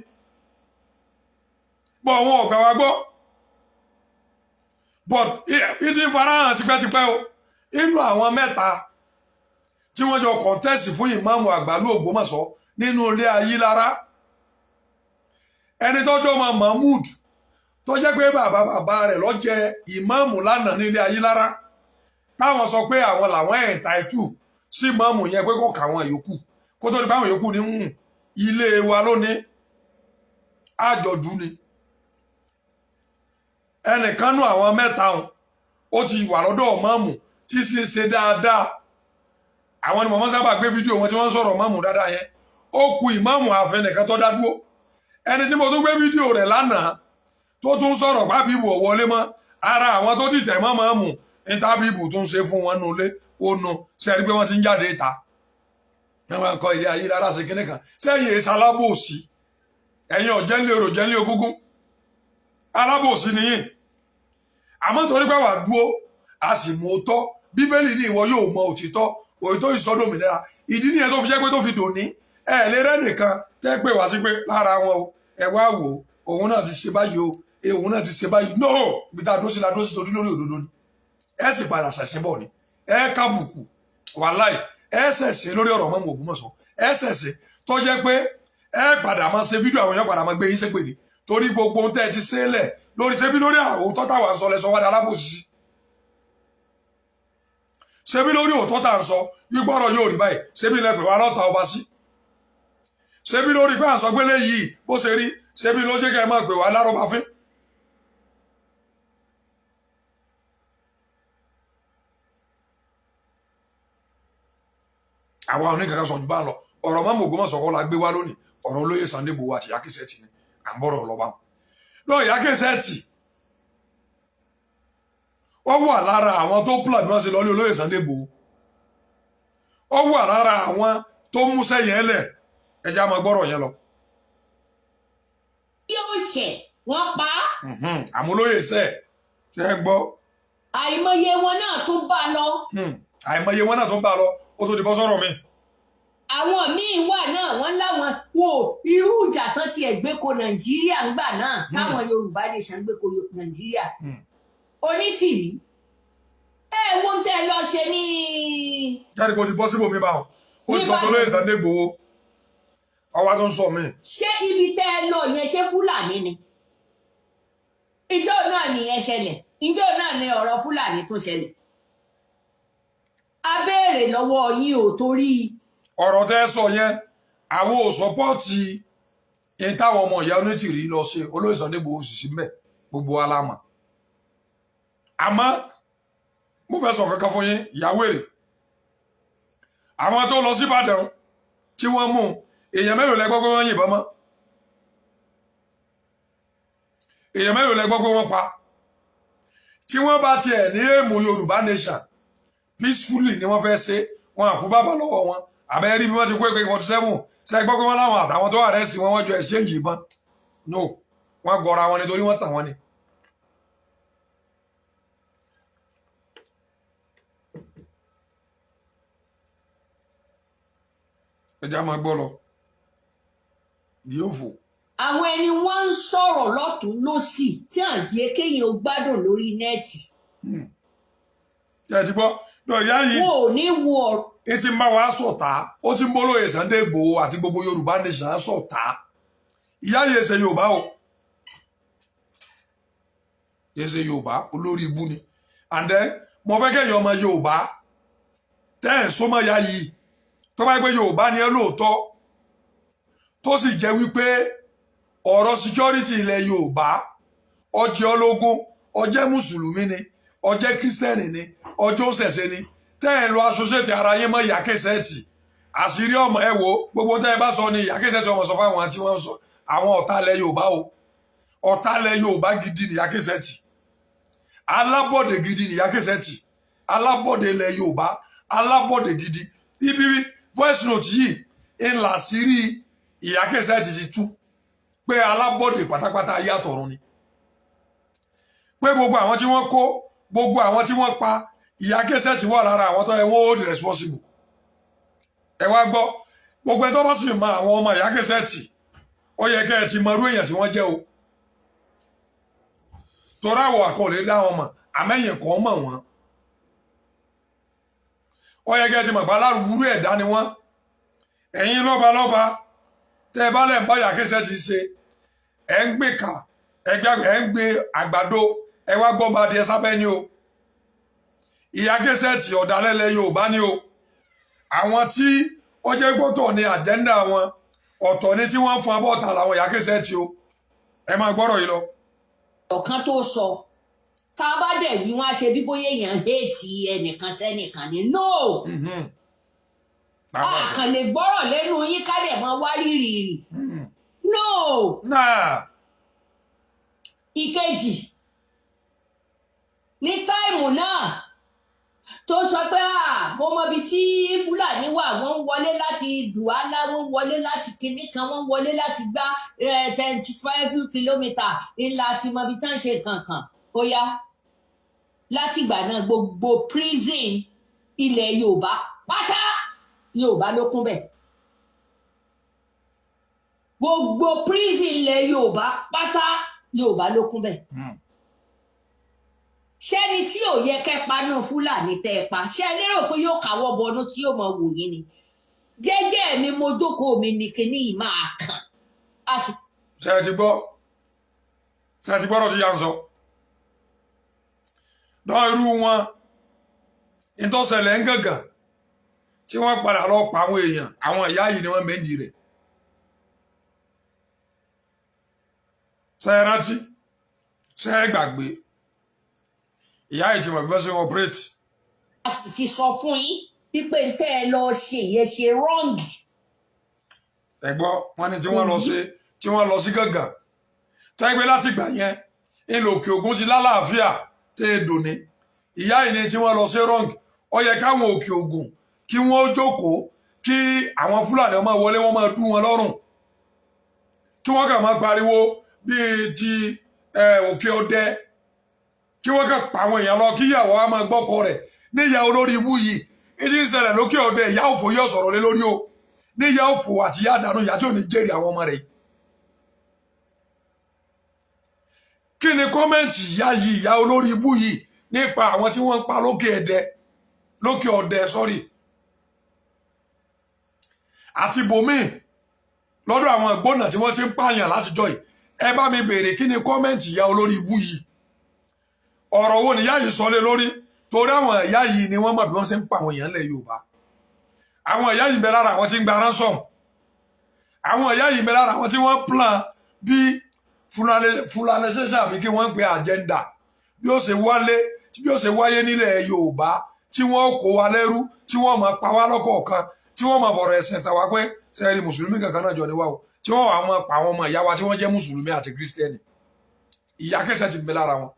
bọ́ wọn ò gbà wá gbọ́. But ìtì ń farahàn tipẹ́tipẹ́ o. Inú àwọn mẹ́ta tí wọ́n jọ contest fún ìmáàmù àgbàlú Ògbómọ̀ṣọ́ nínú ilé ayé lára, ẹni tọ́jọ́ ọmọ Mahmood tó jẹ́ pé bàbá bàbá rẹ̀ ló jẹ ìmáàmù lánàá nílé ayé lára, táwọn sọ pé àwọn làwọn entitled sí ìmáàmù yẹn, pé kò káwọn yòókù kó tó di báwọn yòókù ní ilé wa lónìí àjọ̀dún ni. Ẹnìkan nú àwọn mẹ́ta wọn ó ti wà lọ́dọ̀ ìmáàmù tí sì ń ṣe dáadáa. Àwọn ni mọ̀mọ́ sábà gbé fídíò wọn tí wọ́n ń sọ̀rọ̀ ìmáàmù dáadáa yẹn. Ó ku ìmáàmù àfẹnìkan nìkan tó dá dúró. Ẹni tí mo tún gbé fídíò rẹ̀ lánàá tó tún sọ̀rọ̀ pábíbù ọ̀wọ́lé mọ́ ara àwọn tó dìtẹ̀ mọ́ mọ́mù ní tábìbù tún ṣe fún wọn nulẹ̀ ó nu sẹ́rí pé wọ́n ti ń jáde ìta wọ́n máa ń kọ́ ilé ayé lára ṣe kíní kan sẹ́yìn èsì alábòsí. Ẹ̀yin ọ̀jẹ̀lẹ̀ èrò jẹ́lẹ̀ ogúngún, alábòsí nìyí. Àmọ́ torí pé wà dúró a sì mú òótọ́, Bíbélì ní ìwọ yóò mọ òtítọ́, òtítọ́ ìsọdọ̀mìnira. Ìdí nìyẹn tó fi jẹ́ pé tó fi dòní ẹ lè rẹ́ nìkan tẹ́ pé wá sí pé lára wọn o, ẹ wá wò ó, òun náà ti ṣe báyìí o, òun náà ti ṣe báyìí. No, ibi tá a dúró sí la dúró sí, torí lórí òdodo ni. Ẹ sì padà ṣẹ̀ṣẹ̀ bọ̀ ni ẹ kábùkù, wàláì ẹ ṣẹ̀ṣẹ̀ lórí ọ̀rọ̀ mọ́mú Ògbómọ̀ṣọ́. Ẹ ṣẹ̀ṣẹ̀ tó jẹ́ pé ẹ padà máa ṣe fídíò, àwọn èèyàn padà máa gbé yín ṣépè ní torí gbogbo ohun tẹ́ ẹ ti ṣe lẹ̀ lórí ṣebí lórí òótọ́ táwa ń sọ lẹ́sọ wá dá alábòsí. Ṣebí lórí òótọ́ tá à ń sọ wípé ọ̀rọ̀ yóò rí báyìí, ṣebí lẹ pè wá lọ́ta ọba sí. Ṣebí lórí pé à ń sọ pé léyìí bó ṣe rí, ṣebí ló jẹ́ kẹ́ ẹ máa pè wá lárọ́bà fín. Àwa oníkankan sọ ju bá ń lọ. Ọ̀rọ̀ mọ́mọ́ Ògbómọ̀ṣọ́ kọ́ la gbé wá lónìí. Ọ̀rọ̀ olóyè Sunday Igboho àti Ìyá Kẹsẹ̀tì ni à ń bọ̀rọ̀ lọ́ba wọn. Lọ́ọ̀ Ìyá Kẹsẹ̀tì ó wà lára àwọn tó plan bí wọ́n ṣe lọ́lé olóyè Sunday Igboho. Ó wà lára àwọn tó múṣẹ́ yẹn lẹ̀. Ẹja máa gbọ́rọ̀ yẹn lọ. Yóò ṣẹ̀ wọ́n pa á. Àmúlóyè sẹ̀ ṣe é gbọ́. Àìmọye wọn náà tún bá lọ. Àìmọye wọn náà tún bá lọ, ó tó di bọ́ sọ̀rọ̀ mi. Àwọn míín wà náà, wọ́n láwọn wo irú ìjà tán tiẹ̀ gbé ko Nàìjíríà ńgbà náà, táwọn Yorùbá nation gbé ko Nàìjíríà. Onítìrí ẹ wo ń tẹ́ lọ ṣe ní. Jáde kó ti bọ́ síbòmí báwọn ó ti sọ tó lóye Sunday Igboho ọwá tó ń sọ mí. Ṣé ibi tẹ́ ẹ lọ yẹn, ṣé Fúlàní ni? Ìjọ náà nìyẹn ṣẹlẹ̀, ìjọ náà ni ọ̀rọ̀ Fúlàní tó ṣẹlẹ̀. A béèrè lọ́wọ́ yín ò torí. Ọ̀rọ̀ tẹ́ sọ yẹn, àwọn ò support yẹn táwọn ọmọ ìyá Onítìrí lọ ṣe. Olóyè Sunday Igboho sì sí mbẹ̀, gbogbo alámọ̀. Àmọ́ mo fẹ́ sọ kankan fún yín, ìyàwó èrè àwọn tó lọ sí Ìbàdàn tí wọ́n mú, èèyàn mélòó lẹ gbọ́ pé wọ́n yìnbọn mọ́? Èèyàn mélòó lẹ gbọ́ pé wọ́n pa? Tí wọ́n bá tiẹ̀ ní aim Yorùbá nation peacefully ni wọ́n fẹ́ ṣe, wọn àkú bàbá lọ́wọ́ wọn. Àbẹ́ rí bí wọ́n ti kó AK-47, ṣe gbọ́ pé wọ́n láwọn àtàwọn tó arrest wọn, wọ́n jọ exchange ìbọn? No, wọ́n gọra wọn nítorí wọ́n tàn wọ́n ni. Ẹja máa gbọ́ lọ yóò fò. Àwọn ẹni wọ́n ń sọ̀rọ̀ lọ́tún lọ́sì tí àǹtí ekéyìn ò gbádùn lórí net. Ẹ ti gbọ́ lọ ìyá yìí. Wọn ò ní wo ọ̀rọ̀. Ẹ ti ń bá wa sọ̀tá, ó ti ń bọ́ lóye Sunday Igboho àti gbogbo Yorùbá nation sọ̀tá. Ìyá yìí ṣe Yorùbá o, yìí ṣe Yorùbá, olórí ibú ni. And then mo fẹ́ kẹ́yìn ọmọ Yorùbá tẹ́ ẹ̀ sọ́mọ́ ya yìí, tó bá yẹ pé Yorùbá ni ẹ lóòótọ́, tó sì jẹ́ wípé ọ̀rọ̀ security ilẹ̀ Yorùbá ọjẹ́ ológun, ọjẹ́ mùsùlùmí ni, ọjẹ́ kírísítẹ́nì ni, ọjọ́ òṣẹ̀ṣe ni, tẹ́ ẹ̀ lọ associate ara yín mọ́ Ìyá Kẹsẹ̀tì, àṣírí ọmọ ẹ wo gbogbo tẹ́ ẹ bá sọ ni Ìyá Kẹsẹ̀tì ọmọ sọ fáwọn tí wọ́n ń sọ àwọn ọ̀tá ilẹ̀ Yorùbá o. Ọ̀tá ilẹ̀ Yorùbá gidi ni Ìyá Kẹsẹ̀tì, alábọ̀dé gidi ni Ìyá Kẹsẹ̀tì, alábọ̀dé ilẹ̀ Yorùbá, alábọ̀dé gidi. Ibi voice note yìí ńlá sírí Ìyá Kẹsẹ̀tì ti tú. Pé alábọ̀dé pátápátá ayé àtọ̀run ni, pé gbogbo àwọn tí wọ́n kó, gbogbo àwọn tí wọ́n pa, Ìyá Kẹsẹ̀tì wà lára àwọn tó yẹ wọ́n hold responsible. Ẹ wá gbọ́, gbogbo ẹ tó bá sì mọ àwọn ọmọ Ìyá Kẹsẹ̀tì, ó yẹ kẹ́ ẹ ti mọ irú èèyàn tí wọ́n jẹ́ o, torí àwọ̀ àkọọ́lẹ̀ dá wọn mọ̀, àmẹ́yìn kan mọ̀ wọ́n. Ó yẹ kẹ́ ẹ ti mọ̀ pé alárùbúrú ẹ̀dá ni wọ́n. Ẹ̀yin lọ́balọ́ba tẹ́ ẹ bá lẹ̀ ń bá Ìyá Kẹsẹ̀tì ṣe, ẹ̀ ń gbé kà, ẹ̀ ń gbé àgbàdo, ẹ wá gbọ́ bá adìẹ sábẹ́ ni o. Ìyá Kẹsẹ̀tì ọ̀dàlẹ́lẹ̀ Yorùbá ni o. Àwọn tí ó jẹ́ gbọ́tọ̀ ní agenda wọn, ọ̀tọ̀ ni tí wọ́n ń fún abọ́ta làwọn Ìyá Kẹsẹ̀tì o. Ẹ máa gbọ́rọ̀ yìí lọ. Ọ̀kan tó sọ tá a bá dẹ̀ wí, wọ́n á ṣe bí bóyá èèyàn hate ẹnìkan sẹ́nìkan ni. No, a kàn lè gbọ́rọ̀ lẹ́nu yín ká dẹ̀ mọ́ wá rírì. No. Ìkejì, ní time náà tó sọ pé mo mọ ibi tí Fúlàní wà, wọ́n ń wọlé láti Duala, wọ́n ń wọlé láti kinní kan, wọ́n ń wọlé láti gbá 25 kilometre ńlá ti mọ ibi tán ṣe kankan. Ó yá, látìgbà náà, gbogbo prison ilẹ̀ Yorùbá pátá, Yorùbá ló kún bẹ́ẹ̀. Gbogbo prison ilẹ̀ Yorùbá pátá, Yorùbá ló kún bẹ́ẹ̀. Ṣẹ́ni tí ò yẹ kẹ́ pa náà, Fúlàní tẹ́ ẹ pa, ṣé ẹ lérò pé yóò káwọ́ bọnú tí yóò mọ wò yín ni? Jẹ́jẹ́ mi mo jókòó mi ní kinní yìí máa kàn á sì. Ṣe ẹ ti gbọ́? Ṣe ẹ ti gbọ́dọ̀ tí ya ń sọ dán irú wọn ìtọ́sẹ̀lẹ̀ ń gàngàn tí wọ́n padà lọ pa àwọn èèyàn, àwọn ìyá yìí ni wọ́n méjì rẹ̀. Ṣe ẹ rántí? Ṣe ẹ gbàgbé? Ìyá yìí ti mọ̀ bí wọ́n ṣe ń operate. A sì ti sọ fún yín wípé ń tẹ́ ẹ lọ ṣe yẹn ṣe wrong. Ẹ gbọ́, wọ́n ní tí wọ́n lọ sí, tí wọ́n lọ sí gàngàn tẹ́gbẹ́. Láti gbà yẹn ìlò Òkè Ògùn ti lálàáfíà tẹ́ ẹ dòní. Ìyá yìí ni tí wọ́n lọ sí wrong. Ó yẹ káwọn Òkè Ògùn kí wọ́n jókòó, kí àwọn Fúlàní ọmọ wọlé, wọ́n máa dú wọn lọ́rùn, kí wọ́n kàn máa pariwo bíi ti Òkè Ọdẹ, kí wọ́n kàn pa àwọn èèyàn lọ, kí ìyàwó wa máa gbọ́kọ rẹ̀ níyà olórí ibú yìí. Ìdí ń ṣẹlẹ̀ lókè Ọdẹ, ìyá òfò yóò sọ̀rọ̀ lé lórí o, níyà òfò àti ìyá àdánù, ìyá tí ò ní jèrè àwọn ọmọ rẹ̀. Kí ni comment ìyá yìí, ìyá olórí ibú yìí, nípa àwọn tí wọ́n ń pa lókè Ẹdẹ, lókè Ọdẹ, sọ́rí, àti bòmíì lọ́dọ̀ àwọn ìgbónà tí wọ́n ti ń pààyàn látijọ́ yìí? Ẹ bá mi béèrè, kí ni comment ìyá olórí ibú yìí? Ọ̀rọ̀ wo ni ìyá yìí sọ lé lórí? Torí àwọn ìyá yìí ni wọ́n mọ̀ bí wọ́n ṣe ń pa àwọn èèyàn lẹ̀ Yorùbá. Àwọn ìyá yìí ń bẹ lára àwọn tí ń gba ransom. Àwọn ìyá yìí ń bẹ lára àwọn tí wọ́n plan bí Fulanization, àbí kí wọ́n ń pe agenda, bí ó ṣe wálé, bí ó ṣe wáyé nílẹ̀ Yorùbá, tí wọ́n kó wa lẹ́rú, tí wọ́n máa pa wá lọ́kọ̀ọ̀kan, tí wọ́n máa bọ̀rọ̀ ẹ̀sìn tàwa pé sẹ́ẹ̀rì mùsùlùmí kankan náà jọ ní wá o, tí wọ́n wà máa pa àwọn ọmọ ìyá wa tí wọ́n jẹ́ mùsùlùmí àti kírísítẹ́nì. Ìyá kẹsẹ̀ ti ń bẹ lára wọn.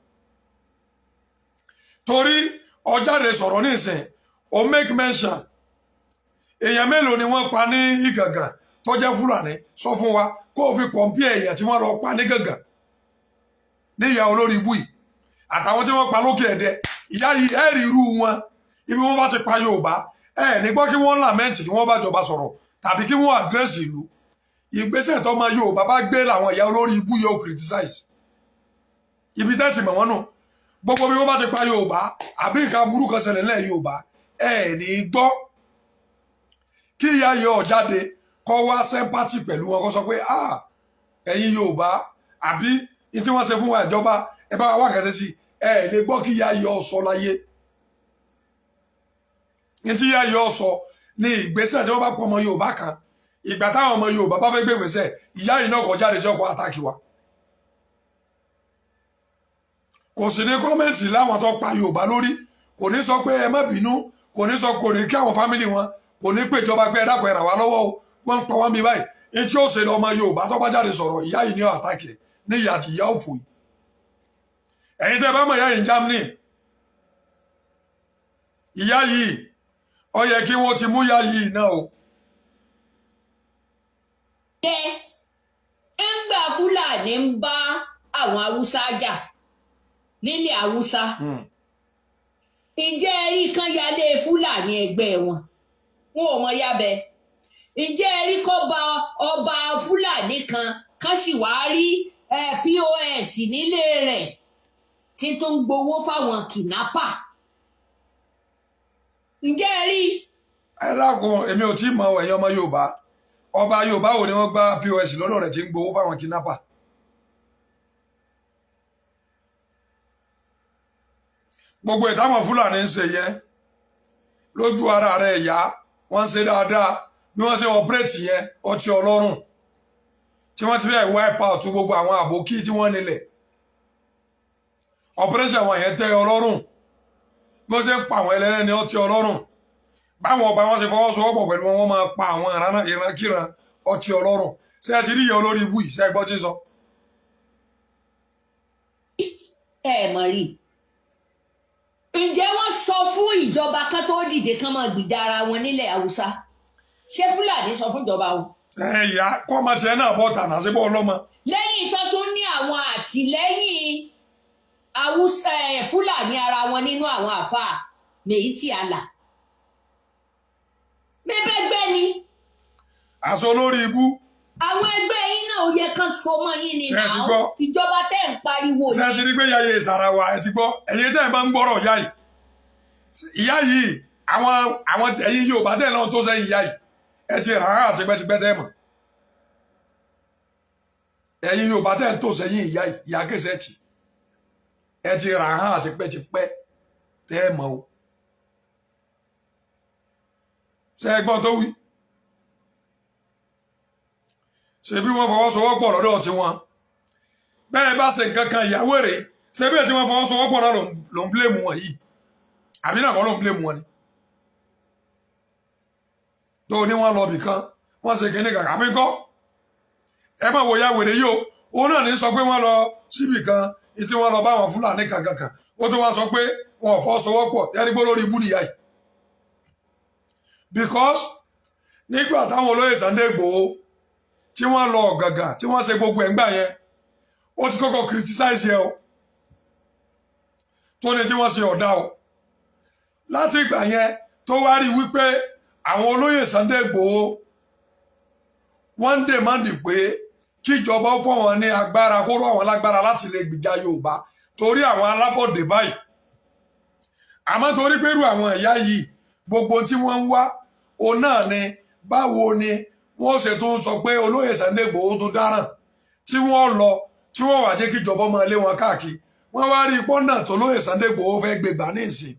Torí ọjáde sọ̀rọ̀ nísìn, o make mention èèyàn mélòó ni wọ́n pa ní Ìgàngàn tó jẹ́ Fúlàní? Sọ fún wa kó o fi compare èèyàn tí wọ́n lọ pa ní Gàngàn ní ìyá olórí ibú yìí àtàwọn tí wọ́n pa lókè Ẹ̀dẹ. Ìyá yìí, ẹ rí irú wọn ibi wọ́n bá ti pa Yorùbá, ẹ ní gbọ́ kí wọ́n lament, kí wọ́n bá jọba sọ̀rọ̀ tàbí kí wọ́n address ìlú. Ìgbésẹ̀ tó máa Yorùbá bá gbé làwọn ìyá olórí ibú yóò criticize. Ibi tẹ́ ti mọ̀ wọ́n nù, gbogbo bí wọ́n bá ti pa Yorùbá àbí nǹkan burú kan ṣẹlẹ̀ lẹ́ẹ̀ Yorùbá, ẹ ní gbọ́ kí ìyá yìí ó jáde kó wá sympathy pẹ̀lú wọn, kó sọ pé, "Ah, ẹ̀yin Yorùbá, àbí ní tí wọ́n ṣe fún wa, ìjọba, ẹ bá wá kẹsẹ̀ sí." Ẹ lè gbọ́ kí ìyá yìí ó sọ láyé. Ní tí ìyá yìí ó sọ ní ìgbésẹ̀ tí wọ́n bá pọ̀ ọmọ Yorùbá kan, ìgbà táwọn ọmọ Yorùbá bá fẹ́ gbé ìgbésẹ̀, ìyá yìí náà kò jáde tí ọkọ̀ attack wa. Kò sì ní comment láwọn tó pa Yorùbá lórí. Kò ní sọ pé ẹ má bínú, kò ní sọ, kò ní kí àwọn family wọn, kò ní pè ìjọba pé ẹ dákun, ẹ ràn wá lọ́wọ́ o, wọ́n ń pa wọ́n bí báyìí. Ní tí ó ṣe lọ, ọmọ Yorùbá tó bá jáde sọ̀rọ̀, ìyá yìí ní attack ní ìyá àti ìyá òfò yìí. Ẹ̀yin tẹ́ bá mọ̀ ìyá yìí ní Germany, ìyá yìí, ó yẹ kí wọ́n ti mú ìyá yìí náà o. Ẹ Ńgbà Fúlàní ń bá àwọn Haúsá jà nílẹ̀ Haúsá, ǹjẹ́ ẹ rí kán yálé Fúlàní ẹgbẹ́ wọn? Wọn ò mọ yábẹ. Ǹjẹ́ ẹ rí kọ́ ba ọba Fúlàní kan kán sì wá rí POS nílé rẹ̀ tí tó ń gbowó fáwọn kidnapper? Ǹjẹ́ ẹ rí? Ẹ dákun, èmi ò tí ì mọ ẹ̀yin ọmọ Yorùbá, ọba Yorùbá wo ni wọ́n gbá POS lọ́dọ̀ rẹ̀ tí ń gbowó fáwọn kidnapper? Gbogbo ìtàwọn Fúlàní ń ṣe yẹn lójú ara rẹ̀, ìyá wọ́n ń ṣe dáadáa. Bí wọ́n ṣe operate yẹn, ọtí ọlọ́run tí wọ́n ti fẹ́ wipe out gbogbo àwọn àbókí tí wọ́n nílẹ̀, operation wọn yẹn tẹ́ ọlọ́run. Bí wọ́n ṣe ń pa àwọn ẹlẹ́rẹ́ ní ọtí ọlọ́run. Báwọn ọba wọn ṣe fọwọ́sowọ́pọ̀ pẹ̀lú wọn, wọ́n máa pa àwọn ìrankíran, ọtí ọlọ́run. Ṣé ẹ ti rí ìyá olórí ibú yìí? Ṣé ẹ gbọ́ tí ń sọ? Ẹ mọ̀ rí. Ǹjẹ́ wọ́n sọ fún ìjọba kan tó dìde kán máa gbìjà ara wọn nílẹ̀ Haúsá? Ṣé Fúlàní sọ fún ìjọba wọn? Ẹ ìyá kọ́ ọmọ tiẹ̀ náà bọ́ tànà síbọ̀ ọlọ́mọ. Lẹ́yìn tán tó ní àwọn àtìlẹ́yìn Haúsá ẹ̀ Fúlàní ara wọn nínú àwọn àfáà Miyetti Allah bẹ́bẹ́gbẹ́ ni. Aṣọ olórí ibú. Àwọn ẹgbẹ́ yín náà, ó yẹ kán so mọ́ yín ni. Ṣé ẹ ti náà gbọ́? Ìjọba tẹ́ ń pariwo Ṣé ẹ ti yìí. rí pé ìyá yìí sara wa? Ẹ ti gbọ́, ẹ̀yin tẹ́ ẹ bá ń gbọ́rọ̀ ìyá yìí, ìyá yìí, àwọn ẹ̀yin Yorùbá tẹ́ ẹ lọ́n tó sẹ́yìn ìyá yìí, ẹ ti rà á tipẹ́tipẹ́ tẹ́ ẹ mọ̀. Ẹ̀yin Yorùbá tẹ́ ẹ tó sẹ́yìn ìyá yìí, ìyá kẹsẹ̀tì, ẹ ti rà á tipẹ́tipẹ́ tẹ́ ẹ mọ̀ o. Ṣé ẹ gbọ́ tó wí? Ṣe bí wọ́n fọwọ́sowọ́pọ̀ lọ́dọ̀ tiwọn bẹ́ẹ̀ bá ṣe nǹkan kan, ìyàwó rẹ̀ ṣe bí ẹ̀ tí wọ́n fọwọ́sowọ́pọ̀ náà ló ń blame wọn yìí, àbí náà kọ́ ló ń blame wọn ni? Tó ní wọ́n lọ bìkan, wọ́n ṣe kíní kan, àbí kọ́? Ẹ má wo ìyá wèrè yìí o. Òun náà ní sọ pé wọ́n lọ síbì kan tí wọ́n lọ bá àwọn Fúlàní kankan kan. Ó tó wá sọ pé wọn ò fọwọ́sowọ́pọ̀. Ẹni gbọ́ lórí ibú nìyá yìí, because nígbà táwọn olóyè Sunday Igboho tí wọ́n lọ gàgà, tí wọ́n ṣe gbogbo ẹ̀ ńgbà yẹn, ó ti kọ́kọ́ criticize yẹ o, tó ní tí wọ́n ṣe ọ̀dà o. Láti ìgbà yẹn tó wá rí wípé àwọn olóyè Sunday Igboho wọ́n ń demand pé kíjọba fún wọn ní agbára, kó rọ̀ wọ́n lágbára láti lè gbìjà Yorùbá torí àwọn alábọ̀dé báyìí. Àmọ́ torí pé irú àwọn ẹ̀yà yìí, gbogbo tí wọ́n ń wá òun náà ni báwo ni wọ́n ṣe tó ń sọ pé olóyè Sunday Igboho tó dáràn, tí wọ́n lọ, tí wọ́n wà jẹ́ kíjọba máa lé wọn káàkiri. Wọ́n wá rí pọ́nà tó lóyè Sunday Igboho fẹ́ gbé gbà ní ìsìn,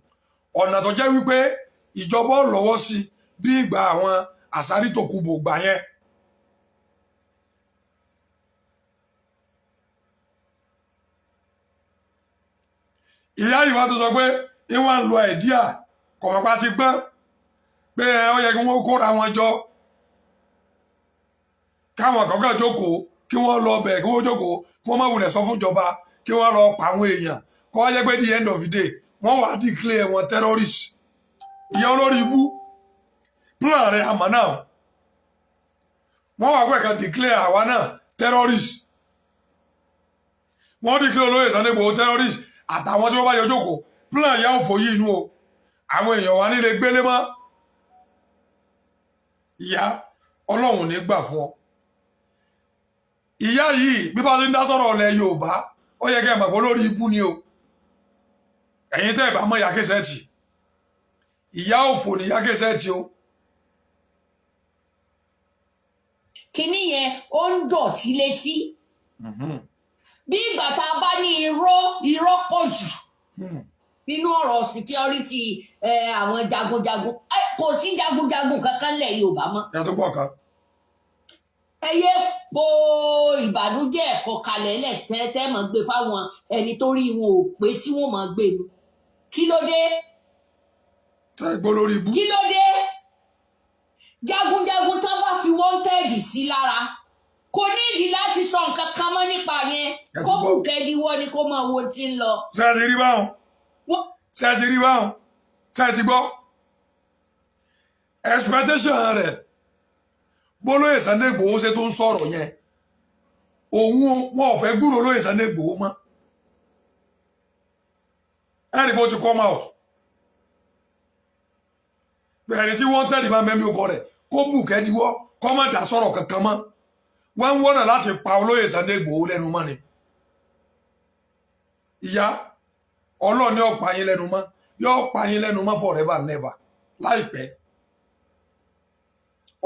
ọ̀nà tó jẹ́ wípé ìjọba ò lọ́wọ́ sí bí ìgbà àwọn àsárí tó kú bò gbà yẹn. Ìyá yìí wá tó sọ pé ìwọ̀n ń lo idea kọ̀mọ̀pá ti gbọ́n pé ó yẹ kí wọ́n kóra wọn jọ, káwọn kọ̀ọ̀kan jókòó, kí wọ́n lọ bẹ̀, kí wọ́n jókòó, kí wọ́n má wulẹ̀ sọ fún ìjọba, kí wọ́n lọ pa àwọn èèyàn, kó wá jẹ́ pé the end of the day, wọ́n wá declare wọn terrorist. Ìyá olórí ibú, plan rẹ̀ àmọ́ náà wọ́n wá pẹ̀ kan declare àwa náà terrorist. Wọ́n declare olóyè Sunday Igboho terrorist àtàwọn tí wọ́n bá yọ jókòó. Plan ìyá òfò yìí inú o, àwọn èèyàn wa nílé gbélé mọ́. Ìyá, Ọlọ́run ní gbà fún ọ. Ìyá yìí, bí bá ti ń dá sọ̀rọ̀ ọ̀lẹ̀ Yorùbá, ó yẹ kẹ́ ẹ̀ mọ̀ pé olórí ibú ni o. Ẹ̀yin tẹ́ ẹ̀ bá mọ̀ ìyá kẹsẹ̀tì, ìyá òfò ní ìyá kẹsẹ̀tì o. Kinní yẹn ó ń dọ̀tí létí bí ìgbà tá a bá ní irọ́, irọ́ pọ̀ jù nínú ọ̀rọ̀ security. Àwọn jagunjagun, kò sí jagunjagun kankan lẹ̀ Yorùbá mọ́. Ìyá tó pọ̀ kan. Ẹ yé po ìbànújẹ́ ẹ̀kọ́ kalẹ̀ lẹ̀ tẹ́tẹ́ mọ̀ gbé fáwọn ẹni tó rí wọn ò pé tí wọ́n mọ̀ gbé nu. Kí ló dé? Ẹ gbọ́ lórí ibú. Kí ló dé? Jagunjagun tán bá fi wanted sí lára, kò nídìí láti sọ nǹkan kan mọ́ nípa yẹn. Ẹ ti Kó gbọ́. bùkẹ́díwọ́ ni kó máa wo tí ń lọ. Ṣé ẹ ti rí báwọn? Ṣé ẹ ti rí báwọn? Ṣé ẹ ti gbọ́ expectation rẹ̀? Bólóyè Sunday Igboho ṣe tó ń sọ̀rọ̀ yẹn, Òun wọn ò fẹ́ gbúrò olóyè Sunday Igboho mọ́. Ẹnì kó ti come out bẹ̀rẹ̀ tí wọ́n tẹ̀lé máa mẹ́mí ọkọ rẹ̀ kó bù kẹ́díwọ́, kó má dá sọ̀rọ̀ kankan mọ́. Wọ́n ń wọ́nà láti pa olóyè Sunday Igboho lẹ́nu mọ́ ni. Ìyá Ọlọ́ọ̀ni ọ̀pá yín lẹ́nu mọ́, yóò pa yín lẹ́nu mọ́ forever and never. Láìpẹ́,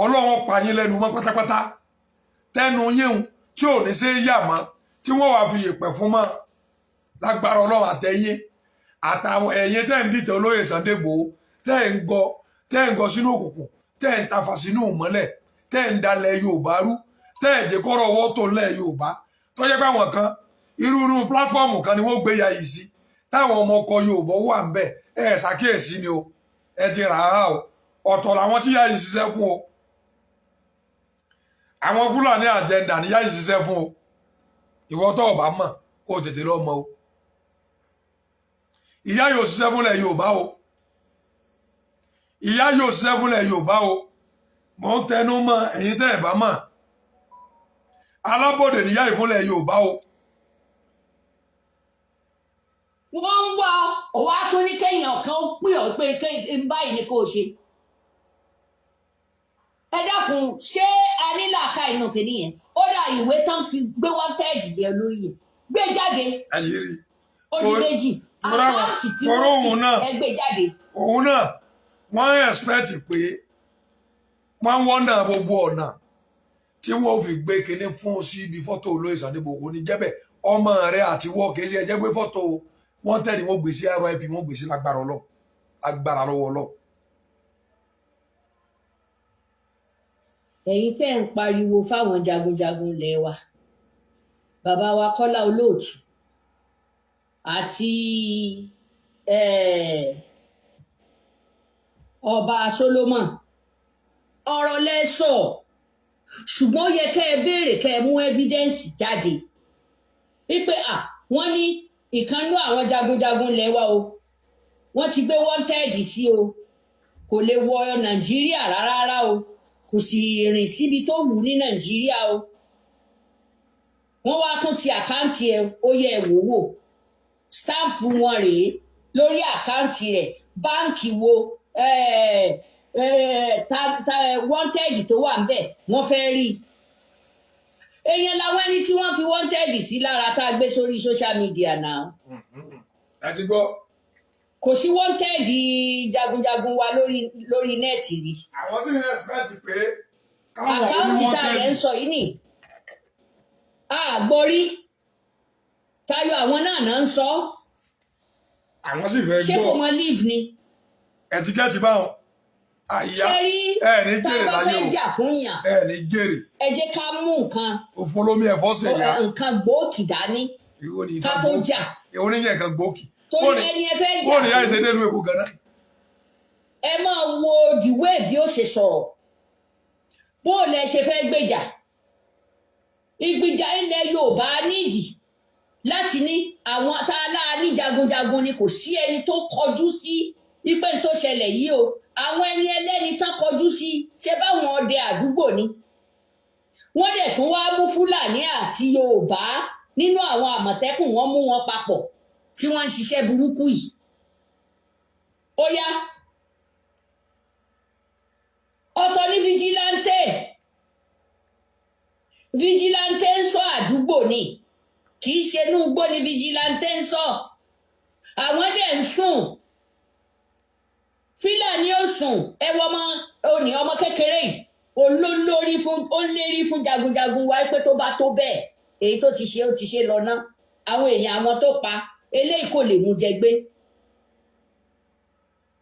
Ọlọ́run pa yín lẹ́nu mọ́ pátápátá, tẹnu yín tí ò ní ṣe é yà mọ́, tí wọ́n wàá fi yèpẹ̀ fún mọ́ lágbára Ọlọ́run. Àtẹ̀yìn àtàwọn ẹ̀yin tẹ́ ń dìtẹ̀ olóyè Sunday Igboho, tẹ́ ń gọ sínú òkùnkùn, tẹ́ ń tafà sínú ìmọ́lẹ̀, tẹ́ ń dalẹ̀ Yorùbá rú, tẹ́ ẹ̀ jẹ́ kọ́rọ̀ ọwọ́ tó lẹ̀ Yorùbá, tó jẹ́ pé àwọn kan irú inú platform kan ni wọ́n gbé ya yìí sí, táwọn ọmọ ọkọ Yorùbá wà ń bẹ̀. Ẹ ṣàkíyèsí ni o, ẹ ti rà á o. Ọ̀tọ̀ làwọn tí yá yìí ṣiṣẹ́ fún o. Àwọn Fúlàní agenda ni yá yìí ṣiṣẹ́ fún o. Ìwọ tó o bá mọ̀, kó o tètè lọ mọ̀ o. Ìyá yóò ṣiṣẹ́ fúnlẹ̀ Yorùbá o. Ìyá yóò ṣiṣẹ́ fúnlẹ̀ Yorùbá o. Mò ń tẹnu mọ́, ẹ̀yin tẹ́ ẹ̀ bá mọ̀, alábọ̀dé níyà ìfúnlẹ̀ Yorùbá o. Wọ́n ń wá ọ wá tó ní kéèyàn kan ó pè ọ́ pé kéèyàn báyìí ni kò ṣe. Ẹ dákun, ṣé a ní làákà inú kìíní yẹn? Ó dà, ìwé tán fi gbé wanted yẹn lórí yẹn, gbé jáde. Ẹ̀yìn rí. Ó di méjì. Account tí Toró wọ́n òun náà. ti ẹ gbé jáde. Òun náà, wọ́n expect pé wọ́n wọ́nà gbogbo ọ̀nà tí wọ́n fi gbé kinní fún sí ibi fọ́tò olóyè Sunday Igboho ní jẹ́bẹ̀ ọmọ rẹ̀ àti wọ́ kìí ṣe ẹjẹ́ gbé fọ́tò wọ́n tẹ̀lé, wọ́n gbé sí RIP, wọ́n gbé sí lágbára Ọlọ́run, agbára lọ́wọ́ Ọlọ́run. Ẹ̀yin tẹ́ ń pariwo fáwọn jagunjagun ilẹ̀ wa, bàbá wa Kọ́lá Olóòtú àti ọba Solomon, ọ̀rọ̀ lẹ sọ, ṣùgbọ́n ó yẹ kẹ́ ẹ béèrè, kẹ́ ẹ mú evidence jáde wípé à wọ́n ní ìkànnú àwọn jagunjagun ilẹ̀ wa o, wọ́n ti gbé wanted sí o, kò lè wọ Nàìjíríà rárá rárá o, kò sì rìn síbi tó wù ní Nàìjíríà o. Wọ́n wá tún ti account ẹ̀, ó yẹ ẹ̀ wò wò, stamp wọn rèé lórí account rẹ̀, báǹkì wo, ta wanted tó wà ńbẹ̀, wọ́n fẹ́ rí i. Èèyàn làwọn ẹni tí wọ́n fi wanted sí lára tá a gbé sórí social media náà. Ẹ ti gbọ́. Kò sí wanted jagunjagun wa lórí net rí. Àwọn sì ní expect pé káwọn Account tá a rẹ̀ ń sọ yìí nì àgbọ̀rí tayọ, àwọn náà náà ń sọ. Àwọn sì fẹ́ Ṣé gbọ́. kò mọ live ni? Ẹ ti gẹ́tì báwọn àyà. Ṣé rí, Ẹ ní tá jèrè a bá láyé fẹ́ o. jà fún yàn, Ẹ ní jèrè. ẹ jẹ́ ká mú nǹkan Òfin olómi ẹ̀fọ́ sì yá. nǹkan gbòógì dání Ìwọ ni ká nǹkan tó gbòógì? jà. Ìwọ ní nǹkan gbòógì? Torí ẹni ẹ fẹ́ jà Bóòní yá fún, ìṣe délùú Èkó gan-an. ẹ máa wo the way bí ó ṣe sọ̀rọ̀, bó o lẹ ṣe fẹ́ gbèjà. Ìgbìjà ilẹ̀ Yorùbá nídìí láti ní àwọn tá a láa ní jagunjagun ni. Kò sí ẹni tó kọjú sí ipe tó ṣẹlẹ̀ yìí o. Àwọn ẹni ẹlẹ́ni tán kọjú sí, ṣe báwọn ọdẹ àdúgbò ni. Wọ́n dẹ̀ tún wá mú Fúlàní àti Yorùbá nínú àwọn Àmọ̀tẹ́kùn, wọ́n mú wọn papọ̀ tí wọ́n ń ṣiṣẹ́ burúkú yìí. Ó yá, ọ̀tọ̀ ní vigilante. Vigilante ń ṣọ́ àdúgbò ni, kì í ṣe inú igbó ni vigilante ń ṣọ́. Àwọn dẹ̀ ń sùn, Fúlàní ò sùn. Ẹ wọ ọmọ òní, ọmọ kékeré yìí olólórí fún, ó ń lérí fún jagunjagun wa pé tó bá tó bẹ́ẹ̀, èyí tó ti ṣe, ó ti ṣe lọ ná. Àwọn èèyàn àwọn tó pa eléyìí kò lè mú jẹ gbé.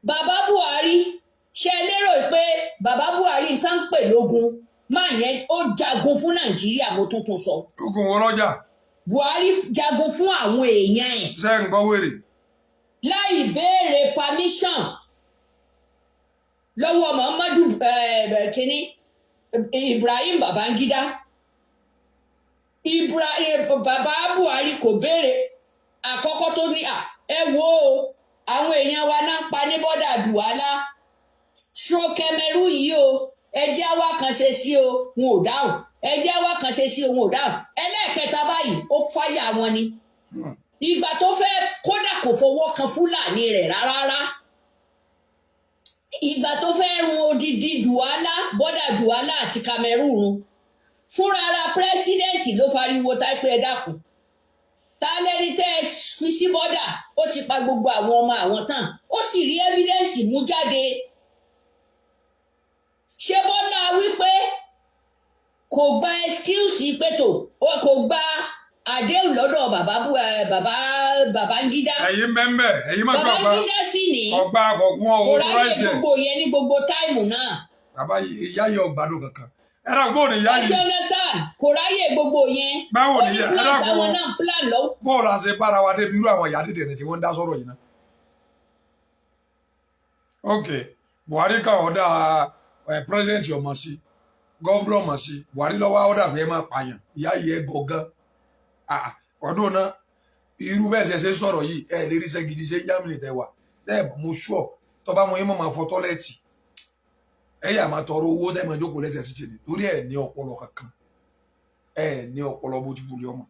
Bàbá Buhari, ṣe lérò pé bàbá Buhari ń tán pè lógun máa yẹn, ó jagun fún Nàìjíríà? Mo tuntun sọ. Ogun wo lọ́jà? Buhari jagun fún àwọn èèyàn ẹ̀ Ṣé ń gbọ́ wèrè? láì béèrè permission lọ́wọ́ Muhammadu kínní, Ibrahim Babangida. Ibrahim, bàbá Buhari kò béèrè. Àkọ́kọ́ tó ní à, ẹ wo o, àwọn èèyàn wa náà ń pa ní bọ́dà Duala ṣó Kẹmẹrú yìí o, ẹ jẹ́ àwa kan ṣe sí o. Wọn ò dáhùn. Ẹ jẹ́ wá kan ṣe sí ohun ò dáhùn. Ẹlẹ́ẹ̀kẹta báyìí, ó fáyà wọn ni. Ìgbà tó fẹ́, kódà kò fọwọ́ kan Fúlàní rẹ̀ rárá. Ìgbà tó fẹ́ run odidi Duala, border Duala àti Cameroon run, fúnra ara president ló fariwo táìpẹ́, "Ẹ dákun, ta lẹni tẹ́ ẹ fi sí border? Ó ti pa gbogbo àwọn ọmọ àwọn tán." Ó sì rí evidence mú jáde. Ṣé Bọ́lá wípé kò gba excuse pé tó kò gba àdéhùn lọ́dọ̀ bàbá bàbá Babangida? Ẹ̀yin mẹ́mbẹ́, ẹ̀yin má gbọ́ ọgbà. Babangida sì ní Ọgbà ọ̀gbọ́n kò owó ráyè ráìsẹ̀. gbogbo yẹn ní gbogbo time náà. Bàbá ìyá yìí ọgbàdo kankan. Ẹ dàgbọ́ bóun ni ìyá Ẹ yìí ṣe understand? Kò ráyè gbogbo yẹn. Báwo Ó ni ní ìyá ẹ plan dàgbọ́ táwọn náà ń plan lọ́wọ́. Bóun la ṣe bára wa débi irú àwọn ìyá dídì tí wọ́n ń dá sọ̀rọ̀ yìí náà? Ok, Buhari kan ọ̀dà ẹ̀, president ọmọ sí, governor ọmọ sí, Buhari lọ́wọ́ ọ̀dà pé ẹ máa pààyàn. Ìyá yìí ẹ gọ̀gán ọdún náà. Irú bẹ́ẹ̀ ṣe ń sọ̀rọ̀ yìí, ẹ lè ríṣẹ́ gidi ṣe ń Germany tẹ wà tẹ́ ẹ. Mo sure tọ́ba mo yín mọ̀ máa fọ toilet, ẹ yà máa tọrọ owó tẹ́ máa jókòó lẹ́sẹ̀ títì ní, torí ẹ ní ọpọlọ kankan, ẹ ní ọpọlọ bó ti wuli ọmọ.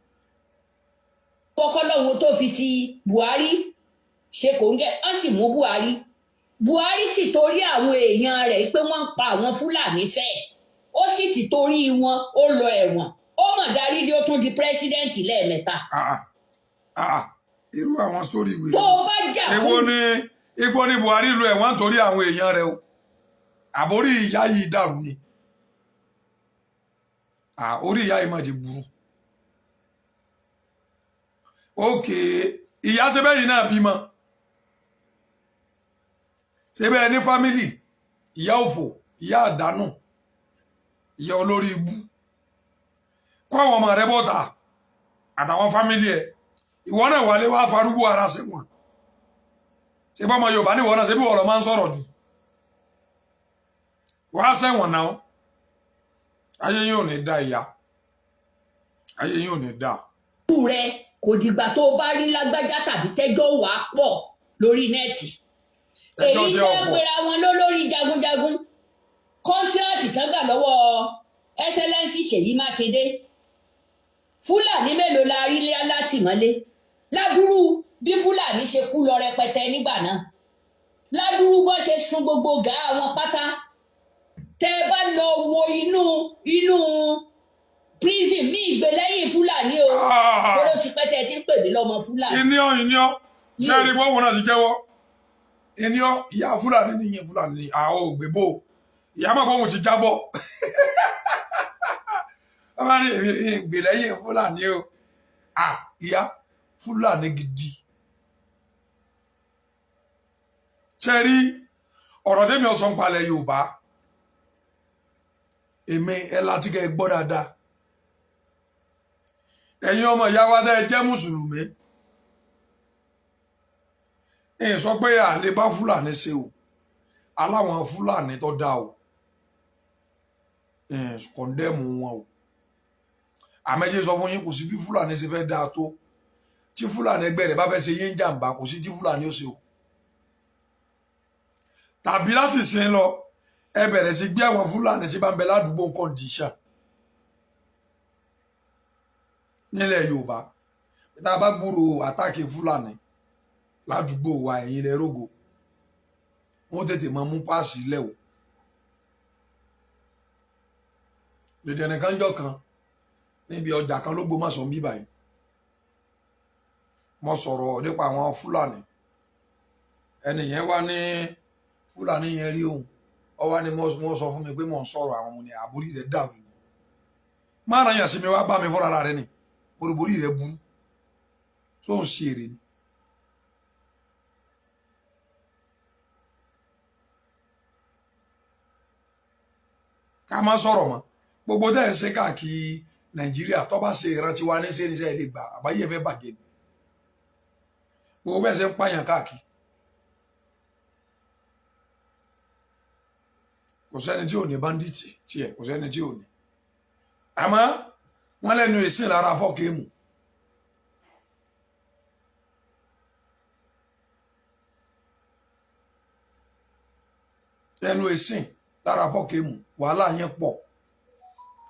Kọ́kọ́lọ́hún tó fi ti Buhari ṣe kò ń gẹ́, wọ́n sì mú Buhari. Buhari sì torí àwọn èèyàn rẹ̀ pé wọ́n ń pa àwọn Fúlàní sẹ́ẹ̀, ó sì ti torí wọn ó lọ ẹ̀wọ̀n. Ó mọ̀ darí dé, ó tún di president lẹ́ẹ̀mẹ́ta. Ah, ah, ah, irú àwọn sórí ìwé Tó o bá jà èwo fún ni igbó ní Buhari lu ẹ̀wọ̀n nítorí àwọn èèyàn rẹ̀ o? Àbórí ìyá yìí dàrú ni. Ah, orí ìyá yìí mà ti burú. Ókè, ìyá ṣe bẹ́ẹ̀ yìí náà bímọ, ṣe bẹ́ẹ̀ ní family. Ìyá òfò, ìyá àdánù, ìyá olórí ibú, kó àwọn ọmọ rẹ bọ́ta àtàwọn family ẹ̀. Ìwọ náà wálé wá farúgbó ara sí wọn. Ṣe bá ọmọ Yorùbá ní ìwọ náà, ṣe bí wọ́n lọ máa ń sọ̀rọ̀ jù wá sẹ́wọ̀n náà. Ayé yín ò ní dá, ìyá, ayé yín ò ní dá. Rẹ kò dìgbà tó o bá rí lágbájá tàbí tẹ́jọ́ wàá pọ̀ lórí net. Ẹjọ́ Èyí tí tẹ́ ọ̀pọ̀ pera wọn lólórí jagunjagun, contract kan gbà lọ́wọ́ Excellency Ṣèyí Mákindé, Fúlàní mélòó la rí látìmọ́lé? Ládùúrú bí Fúlàní ṣe kú lọ rẹpẹtẹ nígbà náà, ládùúrú bó ṣe sun gbogbo gàá wọn pátá. Tẹ́ ẹ bá lọ wo inú prison mi, ìgbélẹ́yìn Fúlàní o, kóró ti pẹ́ tẹ́ ẹ ti ń pè mí lọ́mọ Fúlàní. Ìníọ́ ìníọ́ sẹ́ẹ̀rì bọ́wọ́ náà ti jẹ́wọ́ ìníọ́. Ìyá Fúlàní ní ìyẹn, Fúlàní ní àwọn ògbébò. Ìyá mọ̀ bóun ti jábọ́. Wọ́n bá ní ìgbèlẹ́yìn Fúlàní o. À, ìyá Fúlàní gidi. Sẹ́ẹ̀rí ọ̀rọ̀ tẹ́mi ọ̀sán palẹ̀ Yorùbá, èmi ẹ láti kẹ́ ẹ gbọ́ dáadáa. Ẹ̀yin ọmọ ìyá wa tẹ́ ẹ jẹ́ mùsùlùmí, ẹ sọ pé à lè bá Fúlàní ṣe o. Aláwọn Fúlàní tó dáa o, condemn wọn o. Àmẹ́jẹ́ sọ fún yín, kò sí bí Fúlàní ṣe fẹ́ dáa tó, tí Fúlàní ẹgbẹ́ rẹ̀ bá fẹ́ ṣe yín jàǹbá, kò sí tí Fúlàní ó ṣe o. Tàbí láti sin lọ, ẹ bẹ̀rẹ̀ sí gbé àwọn Fúlàní tí bá ń bẹ ládùúgbò condition nílẹ̀ Yorùbá. Tá a bá gbúrò attack Fúlàní ládùúgbò wa, ẹ̀yin lẹ rógo, wọ́n tètè máa mú páàsì lẹ̀ o. Dèdè nìkan jọ kan níbi ọjà kan ló gbómọ̀ṣọ́ ń bí báyìí, mo sọ̀rọ̀ nípa àwọn Fúlàní. Ẹni yẹn wá ní Fúlàní yẹn rí òun, ọ wá ní wọ́n sọ fún mi pé mò ń sọ̀rọ̀ àwọn ọmọ ní àbórí rẹ̀ dàrú. Má ara yàn sí mi, wá bá mi fúnra rẹ ni boríborí rẹ̀ burú tó ń ṣe èrè ni. Ká má sọ̀rọ̀ mọ́. Gbogbo tẹ́ ẹ̀ ń ṣe káàkiri Nàìjíríà, tó bá ṣe ìrántí wa ní ṣe ní sẹ́yìn lè gbà àbáyé fẹ́ bàjẹ́ ni. Gbogbo bẹ́ẹ̀ ṣe ń pààyàn káàkiri, kò sẹ́ni tí ò ní bandit tiẹ̀, kò sẹ́ni tí ò ní. Àmọ́ wọ́n lẹ́nu ìsìn lára fọ́ọ̀kì mu. Ẹnu ìsìn lára fọ́ọ̀kì mu, wàhálà yẹn pọ̀.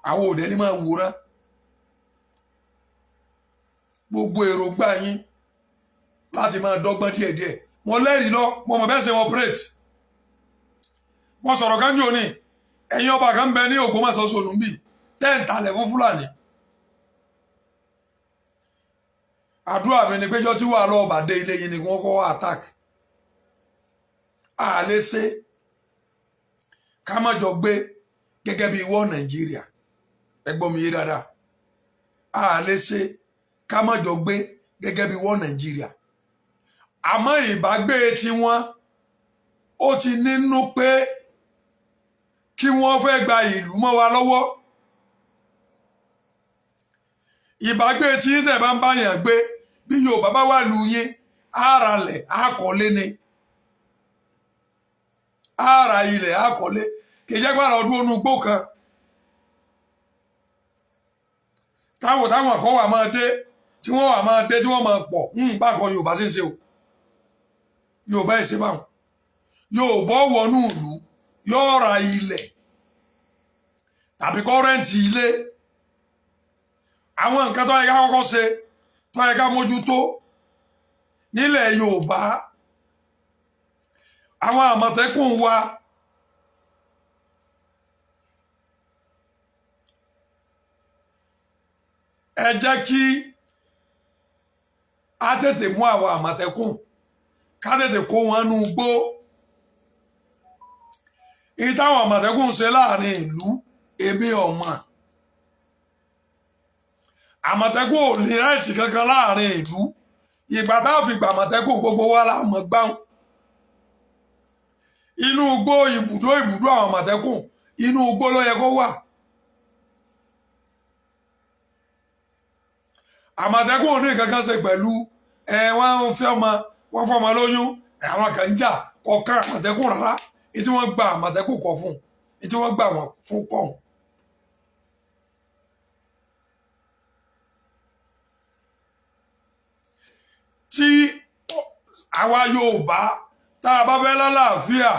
Àwọn òde ní máa wòran gbogbo èròǹgbà yín láti máa dọ́gbọ́n díẹ̀díẹ̀. Mo lẹ́rìí lọ, mo mọ̀ bẹ́ẹ̀ ṣe wọn operate. Wọ́n sọ̀rọ̀ kan jò ní ẹ̀yin ọba kan bẹ ní Ògbómọ̀ṣọ́ sọ̀nù bíi tẹ́ǹtalẹ̀ fún Fúlàní. Àdúrà mi ni péjọ tí wàá lọ́ọ́ bá dé ilé yìí ni wọ́n kọ́ attack. A lè ṣe ká má jọ gbé gẹ́gẹ́ bí ìwọ Nàìjíríà. Ẹ gbọ́ mi yé dáadáa. A lè ṣe ká má jọ gbé gẹ́gẹ́ bí ìwọ Nàìjíríà, àmọ́ ìbágbé tiwọn ó ti nínú pé kí wọ́n fẹ́ gba ìlú mọ́ wa lọ́wọ́. Ìbágbé tí tẹ̀ bá ń báyàn gbé, bí Yorùbá bá wà lù yín, ara lẹ̀ àkọ́lé ni, ara ilẹ̀ àkọ́lé, kì í jẹ́ gbára ọdún onúgbó kan táwọn kan wà máa dé, tí wọ́n wà máa dé, tí wọ́n máa pọ̀ ń bá kan. Yorùbá ṣe ń ṣe o, Yorùbá ẹ̀ ṣe báwọn. Yorùbá wọnú ìlú, yóò ra ilẹ̀ tàbí kó rent ilé. Àwọn nǹkan tó yẹ ká kọ́kọ́ ṣe, tó yẹ ká mójútó nílẹ̀ Yorùbá, àwọn Àmọ̀tẹ́kùn wa, ẹ jẹ́ kí a tètè mú àwọn Àmọ̀tẹ́kùn, ká tètè kó wọn nú gbó. Ìyí táwọn Àmọ̀tẹ́kùn ṣe láàrin ìlú, èmi ọ̀mà Àmọ̀tẹ́kùn ò ní right kankan láàrin ìlú. Ìgbà tá a fi gbà Àmọ̀tẹ́kùn, gbogbo wa la mọ̀ gbáhùn. Inú igbó, ibùdó àwọn Àmọ̀tẹ́kùn, inú igbó ló yẹ kó wà. Àmọ̀tẹ́kùn ò ní kankan ṣe pẹ̀lú ẹ wọ́n ń fẹ́ ọmọ, wọ́n fọmọ lóyún, àwọn kan ń jà kọ̀ọ̀kan Àmọ̀tẹ́kùn rárá. Ìtí wọ́n gba Àmọ̀tẹ́kùn kọ̀ fún, ìtí wọ́n gbà wọ́n fún kọ̀ọ̀hún. Tí àwa Yorùbá tá a bá fẹ́ lálàáfíà,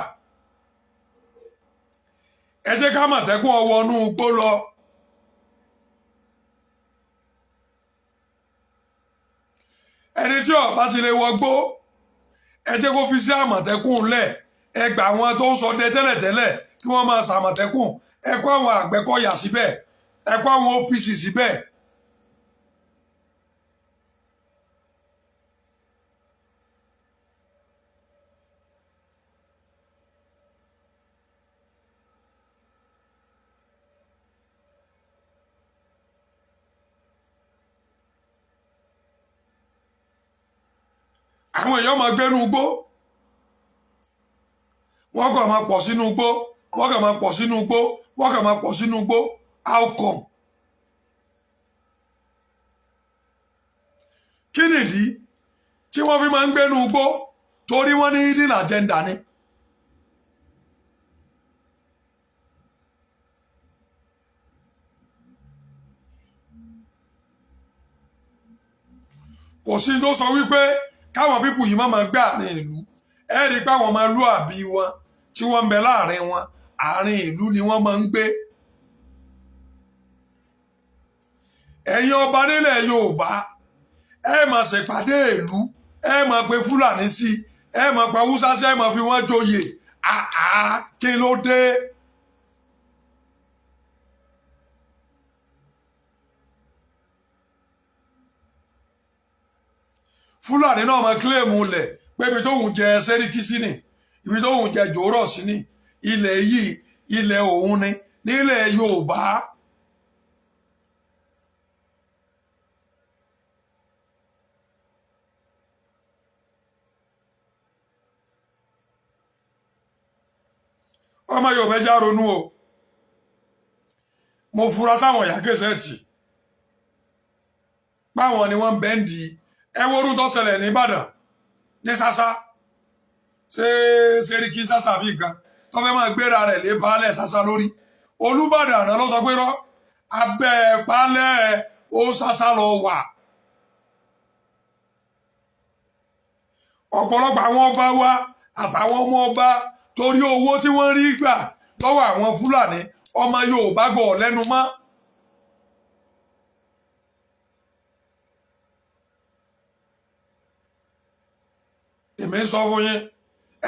ẹ jẹ́ ká Àmọ̀tẹ́kùn ọwọ́ inú igbó lọ. Ẹni tí ó bá ti lè wọgbó, ẹ jẹ́ kó fi sí Àmọ̀tẹ́kùn lẹ̀. Ẹ gbà àwọn tó ń ṣọdẹ tẹ́lẹ̀tẹ́lẹ̀ kí wọ́n máa ṣàmọ̀tẹ́kùn. Ẹ kó àwọn Àgbẹ̀kọ̀yà síbẹ̀, ẹ kó àwọn OPC síbẹ̀. Àwọn èèyàn máa gbénú igbó, wọ́n kàn máa pọ̀ sínú igbó, wọ́n kàn máa pọ̀ sínú igbó, wọ́n kàn máa pọ̀ sínú igbó. How come? Kí nìdí tí wọ́n fi máa ń gbénú igbó? Torí wọ́n ní hidden agenda ni. Kò sí tó sọ wípé káwọn people yìí má máa gbé àárín ìlú. Ẹ rí i pé àwọn ọmọlúàbí wọn tí wọ́n ń bẹ láàrin wọn, àárín ìlú ni wọ́n máa ń gbé. Ẹ̀yin ọba nílẹ̀ Yorùbá, ẹ máa ṣèpàdé ìlú, ẹ máa pe Fúlàní sí, ẹ máa pa Haúsá sí, ẹ máa fi wọ́n joyè. Àá, kí ló dé? Fúlàní náà máa claim ilẹ̀ pé ibi tóun jẹ sẹ́ríkì sí ni, ibi tóun jẹ jòórọ̀ sí ni, ilẹ̀ yìí, ilẹ̀ òun ni nílẹ̀ Yorùbá. Ọmọ Yorùbá, já ronú o. Mo fura sáwọn ìyá kẹsẹ̀tì báwọn ni wọ́n bẹ́ǹdì. Ẹ wo orun tó ṣẹlẹ̀ ní Ìbàdàn ní Sásá, ṣé Sẹ́ríkì Sásá bí nǹkan tó fẹ́ máa gbéra rẹ̀ lé baálẹ̀ Sásá lórí. Olúbàdàn àná ló sọ pé rọ́ abẹ́ baálẹ̀ ó Sásá lọ wà. Ọ̀pọ̀lọpọ̀ àwọn ọba wa àtàwọn ọmọ ọba, torí owó tí wọ́n rí gbà lọ́wọ́ àwọn Fúlàní, ọmọ Yorùbá gọ̀ lẹ́nu mọ́. Èmi ń sọ fún yín,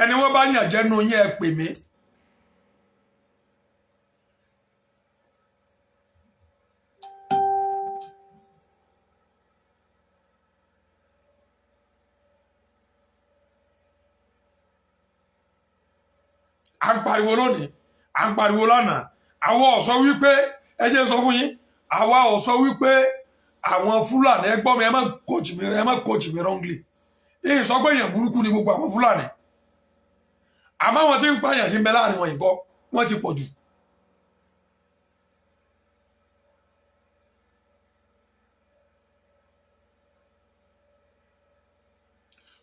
ẹni wọ́n bá yàn jẹ́nu yín, ẹ pè mí. À ń pariwo lónìí, à ń pariwo lánàá. Àwọn ò sọ wípé, ẹ jẹ́ sọ fún yín, àwa ò sọ wípé àwọn Fúlàní, ẹ gbọ́ mi, ẹ má quote mi, ẹ má quote mi wrongly. Yìí sọ pé èèyàn burúkú ni gbogbo àwọn Fúlàní, àmọ́ àwọn tí ń pààyàn sí ń bẹ láàrin wọn ìkọ́ wọ́n ti pọ̀ jù.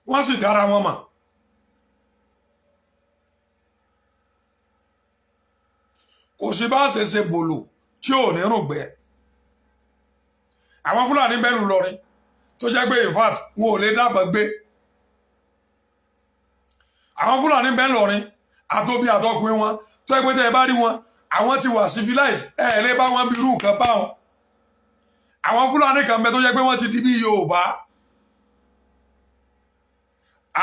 Wọ́n sì dára wọn mọ̀. Kò sí bá ṣe ṣe bòlò tí ò ní rògbẹ́. Àwọn Fúlàní bẹ̀rù lọrin tó jẹ́ pé in fact wọn ò lè dábàá gbé. Àwọn Fúlàní bẹ́ẹ̀ lọrin àtòbí àtọkùnrin wọn tó jẹ́ pé tẹ́ ẹ bá rí wọn, àwọn ti wà civilized, ẹ ẹ lè bá wọn bí irú nǹkan bá wọn. Àwọn Fúlàní kan bẹ tó jẹ́ pé wọ́n ti di bí Yorùbá,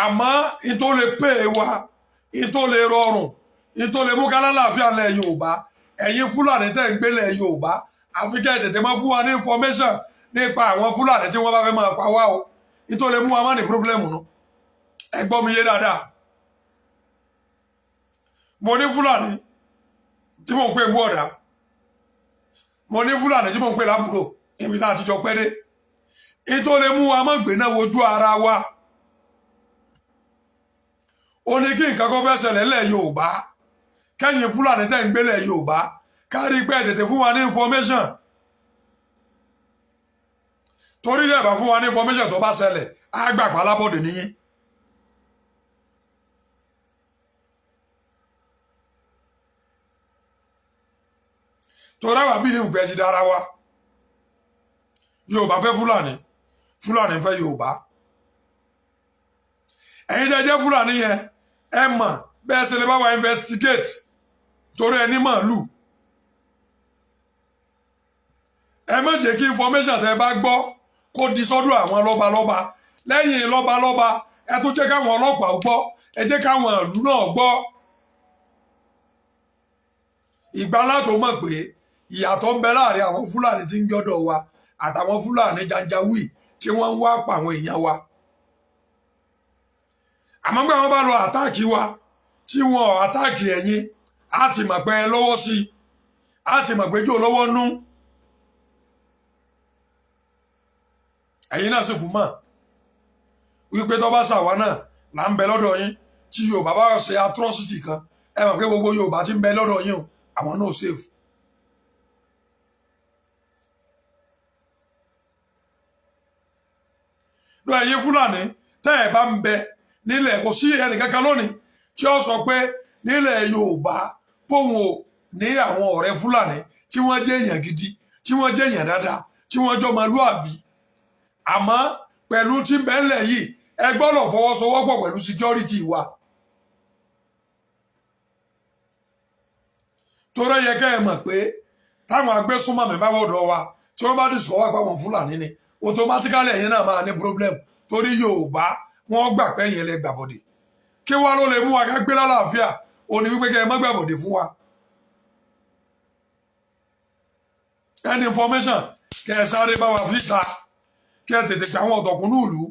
àmọ́ ìtò lè pè é wa, ìtò lè rọrùn, ìtò lè mú ká lálàáfíà lẹ̀ Yorùbá, ẹ̀yin Fúlàní tẹ̀ ń gbélé Yorùbá, àfi kẹ́ ẹ̀ tètè máa fún wa ní information nípa àwọn Fúlàní tí wọ́n bá fẹ́ máa pa wá o. Ìtò lè mú wa má ní problem nu. Ẹ gbọ́ mi yé dáadáa. Mo ní Fúlàní tí mò ń pè bọ́ọ̀dà, mo ní Fúlàní tí mò ń pè lábúrò, ibi tá a ti jọ pẹ́ dé. Ìtò lè mú wa má gbé náà wojú ara wa, ó ní kí nǹkan kan fẹ́ ṣẹlẹ̀ lẹ̀ Yorùbá, kẹ́yìn Fúlàní tẹ́ ń gbélé Yorùbá kárí pé tètè fún wa ní information, torí ẹ̀ bá fún wa ní information, tó bá ṣẹlẹ̀, á gbà pa alábọ̀dé níyìn. Torí àwa bí ní ìgbẹ́ ti dára wa, Yorùbá fẹ́ Fúlàní, Fúlàní fẹ́ Yorùbá. Ẹ̀yin tẹ́ jẹ́ Fúlàní yẹn, ẹ mọ̀ bẹ́ẹ̀ ṣe lè bá wa investigate, torí ẹni màálù. Ẹ má jẹ́ kí information tẹ́ bá gbọ́ kó di sọ́dọ̀ àwọn lọ́balọ́ba. Lẹ́yìn lọ́balọ́ba, ẹ tún jẹ́ káwọn ọlọ́pàá gbọ́, ẹ jẹ́ káwọn ìlú náà gbọ́. Ìgbà látò mọ̀ pé ìyàtọ̀ ń bẹ láàrin àwọn Fúlàní tí ń gbọ́dọ̀ wa àtàwọn Fúlàní janjaweed tí wọ́n ń wá pa àwọn èèyàn wa. Àmọ́ gbà wọ́n bá lọ attack wa, tí wọ́n attack ẹ̀yin, á ti mọ̀ pé ẹ lọ́wọ́ sí i, á ti mọ̀ pé jó lọ́wọ́ nú. Ẹ̀yin náà sì kú mọ̀ wípé tó bá ṣàwa náà là ń bẹ lọ́dọ̀ yín, tí Yorùbá bá ṣe atrocity kan, ẹ mọ̀ pé gbogbo Yorùbá tí ń bẹ lọ́dọ̀ yín o, àwọn náà safe. Lọ, ẹ̀yin Fúlàní tẹ́ ẹ̀ bá ń bẹ nílẹ̀, kò sí ẹnìkankan lónìí tí ó sọ pé nílẹ̀ Yorùbá póun ò ní àwọn ọ̀rẹ́ Fúlàní tí wọ́n jẹ́ èèyàn gidi, tí wọ́n jẹ́ èèyàn dáadáa, tí wọ́n jọ ọmọlúàbí. Àmọ́ pẹ̀lú tí ń bẹ ńlẹ̀ yìí, ẹ gbọ́dọ̀ fọwọ́sowọ́pọ̀ pẹ̀lú security wa, torí yẹ kẹ́ ẹ mọ̀ pé táwọn agbésúnmọ̀mí bá wọ̀dọ̀ wa, tí wọ́n bá dì sọ́wọ́ àpapọ̀ Fúlàní ni, automatically ẹ̀yin náà máa ní problem, torí Yorùbá wọ́n gbà pé ẹ̀yin lẹ gbàbọ̀dè. Kí wá ló lè mú wa ká gbé lálàáfíà? Ó ní wípé kẹ́ ẹ má gbàbọ̀dè fún wa. Any information, kẹ́ ẹ sáré bá wa fíta, kí ẹ tètè pé àwọn ọ̀tọ̀kùn ìlú,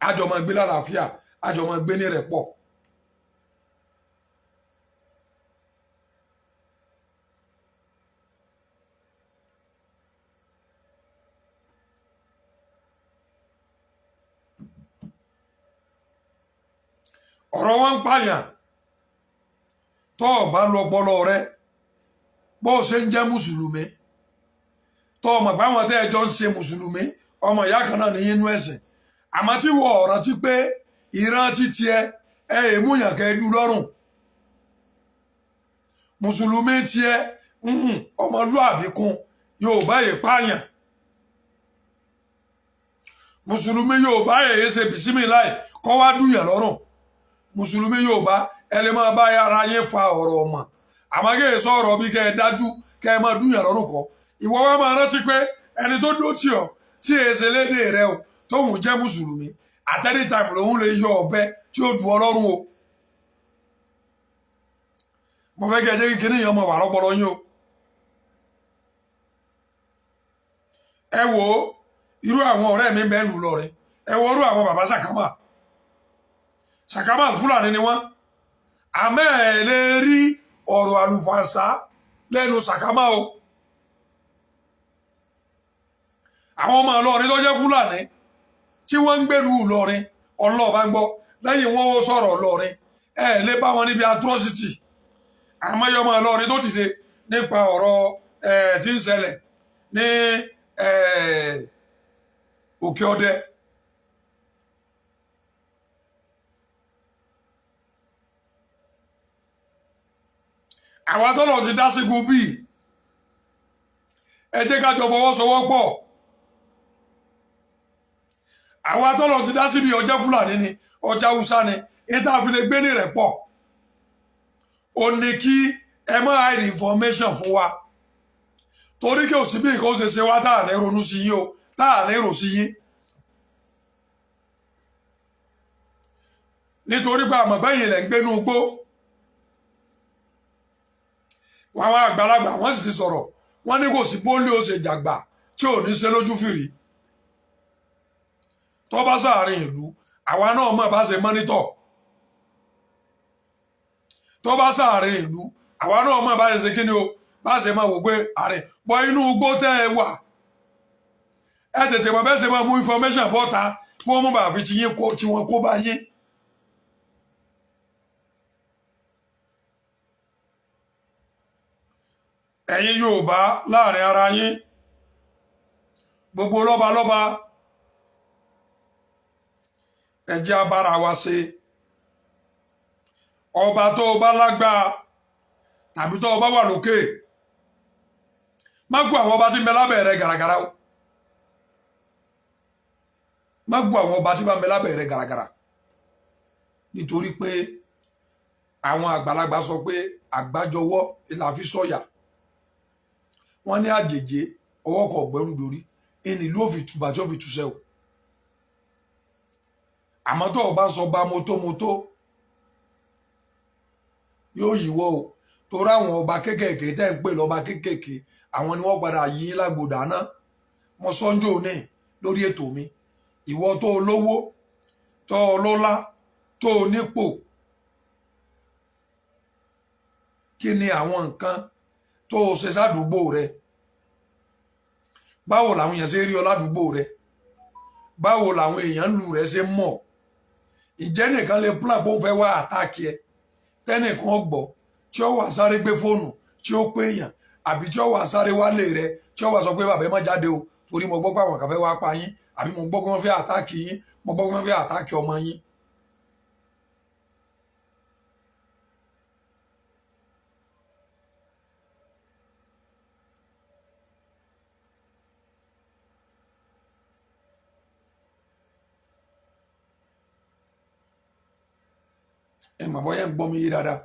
àjọ máa gbé lálàáfíà, àjọ máa gbé ní rẹ̀ pọ̀. Ọ̀rọ̀ wọn ń pààyàn. Tó o bá lọ ọpọlọ rẹ, bó o ṣe ń jẹ́ mùsùlùmí, tó o mọ̀ pé àwọn tẹ́ ẹ jọ ń ṣe mùsùlùmí, ọmọ ìyá kan náà ní inú ẹ̀sìn, àmọ́ tí wọ́n rántí pé ìrántí tiẹ̀ ẹ èmúyàn kẹ́ ẹ dú lọ́rùn mùsùlùmí tiẹ̀, ọmọlúàbí kún. Yorùbá yìí pààyàn, mùsùlùmí Yorùbá yìí ṣe bìsímìláì kọ́ wá dùyàn lọ́rùn. Mùsùlùmí Yorùbá, ẹ lè máa bá ara yín fa ọ̀rọ̀ ọmọ, àmọ́ kí ẹ sọ̀rọ̀ bí kẹ́ ẹ dájú kẹ́ ẹ máa dùyàn lọ́rùn kọ́. Ìwọ wa máa rántí pé ẹni tó dó tì ọ́ tí èé ṣe lédè rẹ o, tóun jẹ́ mùsùlùmí, At any time lòun lè yọ ọ̀bẹ tí ó du ọlọ́run o. Mo fẹ́ kí ẹ jẹ́ kí kinní yẹn ọmọ wà lọ́pọlọ yín o. Ẹ wò ó, irú àwọn ọ̀rẹ́ mi bẹ́ẹ̀ lù lọ rẹ. Ẹ wo irú àwọn bàbá Sàkámà. Sàkámà, Fúlàní ni wọ́n, àmọ́ ẹ lè rí ọ̀rọ̀ àlùfànṣá lẹ́nu Sàkámà o. Àwọn ọmọ Ìlọrin tó jẹ́ Fúlàní tí wọ́n ń gbèrú Ìlọrin, ọlọ́ọ̀bá ń gbọ́, lẹ́yìn wọn ó sọ̀rọ̀ Ìlọrin, ẹ lè bá wọn níbi atrocity. Àmọ́ ọmọ Ìlọrin tó dìde nípa ọ̀rọ̀ ẹ̀ tí ń ṣẹlẹ̀ ní Òkè Ọdẹ, àwa tọ́lọ̀ ti dá sígun bíi, ẹ jẹ́ ká jọ fọwọ́sowọ́pọ̀. Àwa tọ́lọ̀ ti dá síbi, ọjà Fúlàní ni, ọjà Haúsá ni, ìta fi lè gbé ní rẹ̀ pọ̀, ó ní kí ẹ má hide information fún wa, torí kí ò sí bí nǹkan ó ṣe ṣe wá tá à ní ronú sí yín o, tá à ní rò sí yín, nítorí pé àmọ̀ bẹ́yìn lẹ̀ ń gbénú gbó. Àwọn àgbàlagbà wọ́n sì ti sọ̀rọ̀, wọ́n ní kò sí bólé ó ṣe jàgbà tí ò ní ṣe lójú fìrí. Tó bá sáàrin ìlú, àwa náà mọ̀ bá ṣe monitor. Tó bá sáàrin ìlú, àwa náà mọ̀ bá ṣe ṣe kíni o, bá ṣe máa wò pé ààrẹ bọ inú igbó tẹ́ ẹ wà. Ẹ tètè mọ̀ bẹ́ẹ̀ ṣe máa mú information bọ́ta kí wọ́n mú bàá fi ti yín kó tí wọ́n kó bá yín. Ẹ̀yin Yorùbá láàrin ara yín, gbogbo lọ́balọ́ba, ẹ jẹ́ abára wa ṣe. Ọba tó o bá lágbára tàbí tó o bá wà lókè, má gbọ́ àwọn ọba tí ń bẹ lábẹ́ rẹ gàràgàrà o. Má gbọ́ àwọn ọba tí bá ń bẹ lábẹ́ rẹ gàràgàrà, nítorí pé àwọn àgbàlagbà sọ pé àgbájọwọ́ la fi sọ̀yà. Wọ́n ní àjèjì ọwọ́ kọ̀ gbẹ́rù dórí ìní ìlú òfin tùbà tí ó fi túṣẹ́ o. Àmọ́ tó o bá ń sọ bá mótómótó, yóò yíwọ́ o, torí àwọn ọba kéékèèké tẹ́ ń pè lọ́ba kéékèèké, àwọn ni wọ́n padà yí lágbòdà náà. Mo sọ́njò ní lórí ètò mi, ìwọ tó o lówó, tó o lọ́lá, tó o nípò, kí ni àwọn nǹkan tó o ṣe sádùúgbò rẹ? Báwo làwọn èèyàn ṣe rí ọ ládùúgbò rẹ? Báwo làwọn èèyàn lù rẹ ṣe mọ̀? Ìjẹ́ nìkan lè plan bó ń fẹ́ wá attack ẹ, tẹ́nìkan gbọ́ tí ó wà sáré gbé fóònù tí ó pé èèyàn, àbí tí ó wà sáré wálé rẹ, tí ó wà sọ pé, "Bàbá, ẹ má jáde o, torí mo gbọ́ pé àwọn kan fẹ́ wá pa yín, àbí mo gbọ́ pé wọ́n fẹ́ attack yín, mo gbọ́ pé wọ́n fẹ́ attack ọmọ yín"? Ẹ mọ̀ bóyá ń gbọ́ mi yé dáadáa.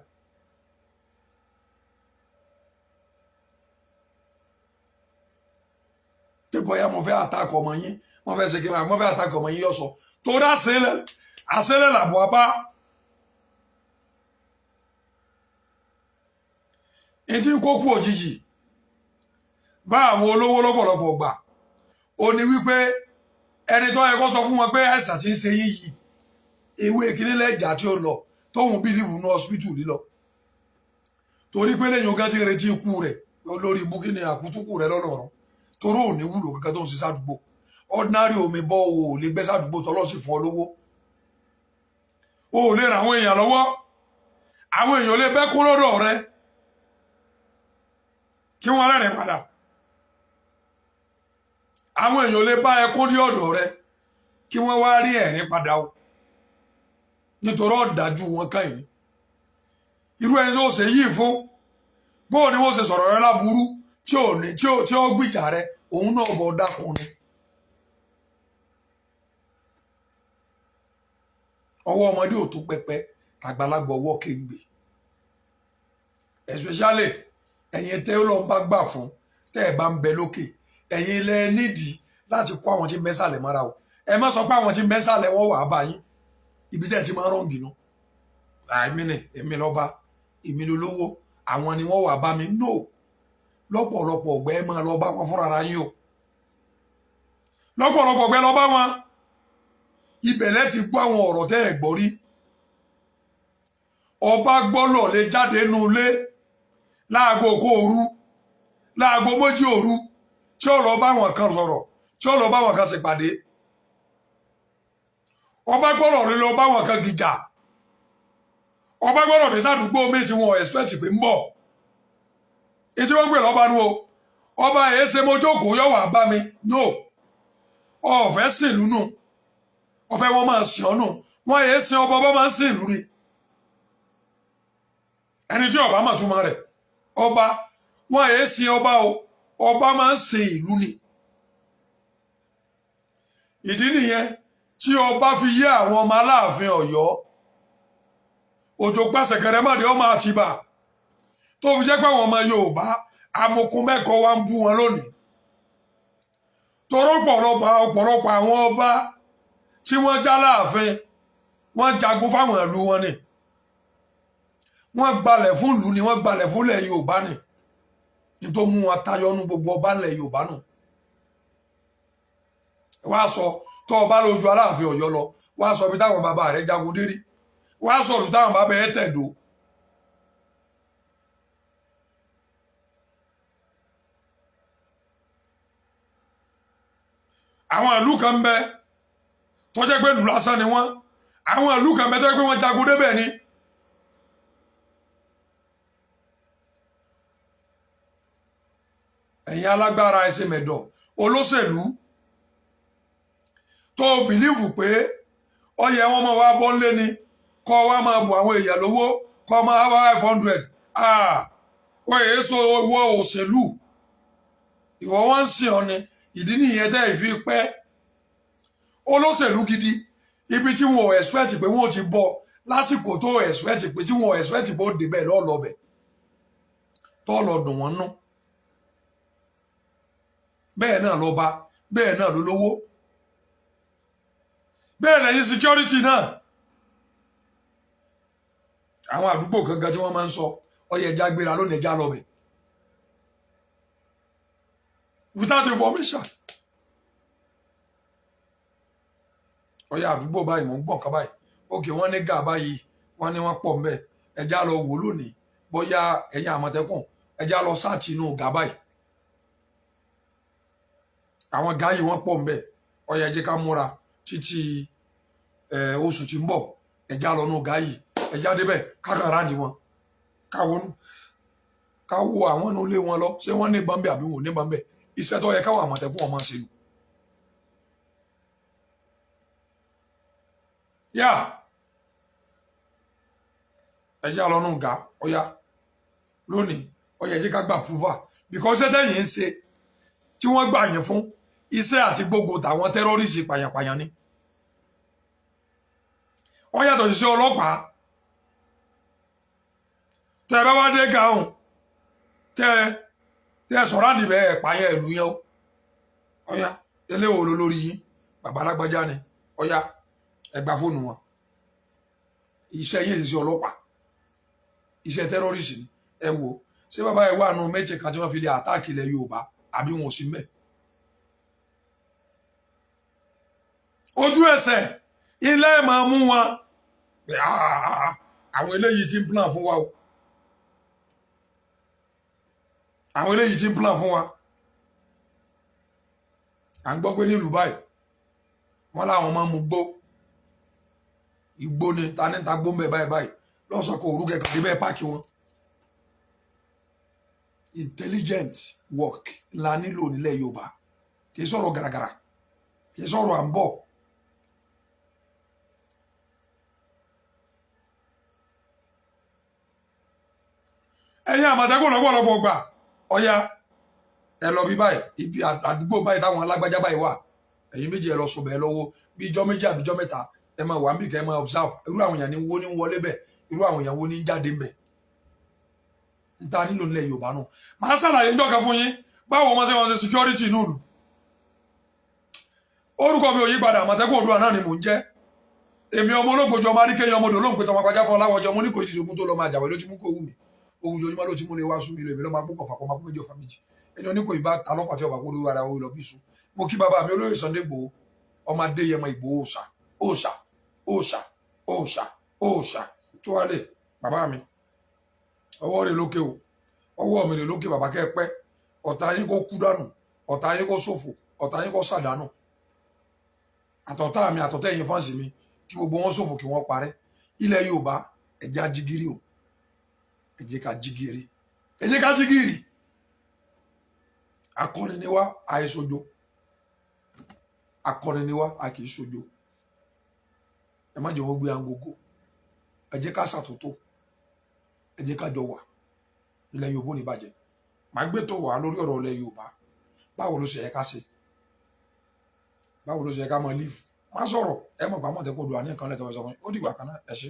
Pé bóyá mo fẹ́ attack ọmọ yín, mo fẹ́ ṣe kí n mo fẹ́ attack ọmọ yín, yọ̀ sọ torí àṣẹlẹ̀ àṣẹlẹ̀ làbọ̀ bá. Ìtí ń kó kú òjijì bá àwọn olówó lọ́pọ̀lọpọ̀ gbà ó ní wípé ẹni tó yẹ kó sọ fún wọn pé àìsàn tí ń ṣe yín yìí, ewé kíní lẹ́jà tí ó lọ, tóun believe ní hospital lílọ, torí pé lẹ́yìn ogun tí ń retí ikú rẹ̀ lórí ibú, kíni àkútúkù rẹ̀ lọ́nà ọ̀run, torí ò ní wúlò kankan tó ń ṣe sádùúgbò. Ordinary omi bọ́ o ò lè gbẹ́ sádùúgbò, tọ́lọ́ sì fún ọ lówó, o ò lè ràn àwọn èèyàn lọ́wọ́, àwọn èèyàn lè bẹ́ kún lọ́dọ̀ rẹ kí wọ́n rẹ́rìn padà, àwọn èèyàn lè bá ẹkún dí ọ̀dọ̀ rẹ kí wọ́n wá rí ẹ̀rín padà o, nítorí ọ̀dájú wọn kàn yín. Irú ẹni tó ṣe yìí fún, bóò ni wọ́n ṣe sọ̀rọ̀ rẹ láburú tí ò ní tí ó gbìjà rẹ, òun náà bọ̀ dákun ni. Ọwọ́ ọmọdé ò tó pẹpẹ, tàgbàlagbà ọwọ́ kéńgbè. Especially ẹ̀yin tẹ́ ó lọ ń bá gbà fún, tẹ́ ẹ̀ bá ń bẹ lókè, ẹ̀yin lẹ nídìí láti kó àwọn tí ń bẹ sàlẹ̀ mọ́ra o. Ẹ má sọ pé àwọn tí mẹ́sàlẹ̀ wọ́n wà á bá yín. Ibi tẹ́ ẹ ti máa ń wrong nù. Àmì ni èmi lọ́ba, èmi lolówó, àwọn ni wọ́n wà bá mi. No, lọ́pọ̀lọpọ̀ ọ̀gbẹ́, ẹ máa lọ bá wọn fúnra yín o. Lọ́pọ̀lọpọ̀ ọ̀gbẹ́, lọ bá wọn. Ibẹ̀ lẹ́ ti gbọ́ àwọn ọ̀rọ̀ tẹ́ ẹ̀ gbọ́ rí. Ọba gbọ́lọ̀ lè jáde nínú ilé láago kó òru, láago 2 òru, tí ó lọ bá wọn kan sọ̀rọ̀, tí ó lọ bá wọn kan ṣèpàdé. Ọba gbọ́dọ̀ lè lọ bá wọn kan gìjà. Ọba gbọ́dọ̀ dé sádùúgbò mi tí wọn expect pé ń bọ̀. Etí wọn gbé lọ́ba nu o. Ọba èé ṣe mo jókòó yọ̀ wá bá mi. No, ọ̀fẹ́ sìn ìlú nù, ọ̀fẹ́ wọn máa sìn ọ́ nù. Wọn èé sin ọba, ọba máa ń sìn ìlú ni. Ẹni tí ọba máa túmọ̀ rẹ̀, ọba wọn èé sin ọba o, ọba máa ń sin ìlú ni. Ìdí nìyẹn tí ọba fi yé àwọn ọmọ Aláàfin Ọ̀yọ́, Òjò pàṣẹ kẹrẹmọdé ọmọ Àtìbà, tó fi jẹ́ pé àwọn ọmọ Yorùbá amokun mẹ́kọ̀ọ́ wa ń bú wọn lónìí. Toró pọ̀lọpọ̀ ọ̀pọ̀lọpọ̀ àwọn ọba tí wọ́n já láàfin, wọ́n jagun fáwọn ìlú wọn ni, wọ́n gbalẹ̀ fún ìlú ni, wọ́n gbalẹ̀ fúnlẹ̀ Yorùbá ni. Nítorí mú wọn tayọ nú gbogbo ọba ńlẹ̀ Yorùbá nù. Wá sọ tó ọba lójú Aláàfin Ọ̀yọ́ lọ, wá sọ bí táwọn bàbá rẹ̀ jagun dérí, wá sọ ìlú táwọn bàbá rẹ̀ tẹ̀dó. Àwọn ìlú kan bẹ tó jẹ́ pé ìlú lásán ni wọ́n. Àwọn ìlú kan bẹ tó jẹ́ pé wọ́n jagun débẹ̀ ni. Ẹ̀yin alágbára, ẹsẹ̀ mẹ̀dọ̀ olóṣèlú tó believe pé ó yẹ wọn máa wá bọ́ ńlé ni, kọ́ wa máa bù àwọn èèyàn lówó, kọ́ máa wá 500, wọ́n èyí so owó òṣèlú ìwọ wọn ń sìn ọ ni. Ìdí nìyẹn tẹ́ ìfi pẹ́ olóṣèlú gidi. Ibi tí wọn ò expect pé wọn ò ti bọ̀ lásìkò tó expect pé, tí wọn ò expect pé ó débẹ̀ lọ́ọ̀lọ́bẹ̀ tó lọ dùn wọ́n nú. Bẹ́ẹ̀ náà lọ́ba, bẹ́ẹ̀ náà ló lówó, bẹ́ẹ̀ lẹ́yìn security náà. Àwọn àdúgbò kankan tí wọ́n máa ń sọ, ọyẹ ẹja gbéra lónìí, ẹja lọ bẹ̀ without information. Ọyẹ àdúgbò báyìí, mò ń gbọ̀n kan báyìí, òkè wọ́n ní gà báyìí, wọ́n ní wọ́n pọ̀ ńbẹ̀, ẹja lọ wò lónìí. Bóyá ẹ̀yin Àmọ̀tẹ́kùn, ẹja lọ search inú gà báyìí, àwọn gà yìí wọ́n pọ̀ ńbẹ̀. Ọyẹ ẹ jẹ́ ká múra títí oṣù tí ń bọ̀, ẹja lọ nù gà yìí, ẹja débẹ̀ kákàrà dì wọn, káwo àwọn inú ilé wọn lọ. Ṣé wọ́n ní ìbọn bẹ́ẹ̀ àbí wọn ò ní ìbọn bẹ́ẹ̀? Iṣẹ́ tó yẹ káwọn Àmọ̀tẹ́kùn wọn máa ṣe nù. Yá, ẹjẹ́ lọ nù gà. Ọ̀yá lónìí, ọ̀yá, ẹ jẹ́ ká gbà approval, because iṣẹ́ tẹ̀yìn ń ṣe tí wọ́n gbà yín fún, iṣẹ́ àti gbógun tàwọn terrorist pàyàpàyàn ni. Ó yàtọ̀ sí ọlọ́pàá. Tẹ ẹ bá wá dé gàún, tẹ tẹ sọ̀rọ̀ àdìbẹ́ ẹ̀ pààyàn ìlú yẹn o. Ọ̀yá, eléwo ló lórí yín? Bàbá alágbájá ni. Ọ̀yá, ẹ gba fóònù wọn. Iṣẹ́ yìí ṣe ọlọ́pàá, iṣẹ́ terrorist ni. Ẹ wò, ṣé bàbá ẹ wà nù méjì kan tí wọ́n fi lè attack ilẹ̀ Yorùbá àbí wọn ò sí mbẹ̀? Ojú ẹsẹ̀ ilé ẹ̀ máa mú wọn. Àwọn eléyìí ti ń plan fún wa o, àwọn eléyìí ti ń plan fún wa. À ń gbọ́ pé nílùú báyìí, wọ́n láwọn máa ń mu gbó, igbó ni. Ta ní ta gbó ń bẹ̀ báyìí báyìí lọ́sàn kò orúkẹ kàdé bẹ́ẹ̀ páàkì wọn. Intelligent work la nílò nílẹ̀ Yorùbá. Kì í sọ̀rọ̀ gàràgàrà, kì í sọ̀rọ̀ à ń bọ̀. Ẹ̀yin Àmọ̀tẹ́kùn, lọ́pọ̀lọpọ̀ gbà, ọ̀ya, ẹ lọ bí báyìí, ibi àdúgbò báyìí táwọn alágbájá báyìí wà. Ẹ̀yin méjì, ẹ lọ sùn bẹ́ẹ̀ lọ́wọ́ bí ijọ́ 2 àbí ijọ́ 3. Ẹ máa wà níbì kẹ́ ẹ máa observe irú àwọn èèyàn ní wo ní wọlé bẹ̀, irú àwọn èèyàn wo ní jáde ń bẹ̀. Níta nílò nílẹ̀ Yorùbá nù. Màá ṣàlàyé ńjọ́ kan fún yín báwo wọ́n ṣe security inú ìlú. Orúkọ mi ò yí padà, Àmọ̀tẹ́kùn Oòduà náà ni mò ń jẹ́. Èmi ọmọ olóògbòjọ ọmọ aríkẹyìn ọmọdé olóhùn pé tọmọ pàjá fún ọláwọjọ mo ní kò ìdìdògún tó lọ máa jàwé lójú mú kó wù mí ogun ojoojúmọ́ ló ti mú ní wá sú mi lọ. Èmi ló máa gbókọ̀ fàkọ́ máa kó méjì ọ̀fà méjì ẹni oníkò ìbá ta lọ́fà tí ọba kó lórí ara lọ bí sùn. Mo kí bàbá mi olóyè Sunday Igboho, ọmọ Adéyẹmọ Ìgbòho, òòṣà, òòṣà, òòṣà, òòṣà, òòṣà tó wálé. Bàbá mi, ọwọ́ rẹ̀ lókè o, ọwọ́ mi rẹ̀ lókè. Bàbá, kẹ́ ẹ pẹ́. Ọ̀tá yín kó kú dànù, ọ̀tá yín kó ṣòfò, ọ̀tá yín kó ṣàdánù. Àtọ̀tá mi, àtọ̀tá ẹ̀yin fans mi, kí gbogbo wọn ṣòfò, kí wọ́n parẹ́. Ilẹ̀ Yorùbá, ẹ jẹ́ á jí gìrì o, ẹ jẹ́ ká jí gìrì, ẹ jẹ́ ká jí gìrì. Akọni ni wá, àìṣojo. Akọni ni wá, a kì í ṣojo. Ẹ má jẹ́ wọ́n gbé angogo. Ẹ jẹ́ ká ṣàtúntò, ẹ jẹ́ ká jọ wà. Ilẹ̀ Yorùbá ò ní bàjẹ́. Màá gbé tó wà lórí ọ̀rọ̀ ilẹ̀ Yorùbá. Báwo ló ṣe yẹ ká ṣe? Báwo ló ṣe yẹ ká máa live? Má sọ̀rọ̀. Ẹ mọ̀ gbàmọ̀ tẹ́ kó do àní nǹkan lẹ́tọ̀ sọ fún yín. Ó dìgbà kan náà, ẹ ṣé.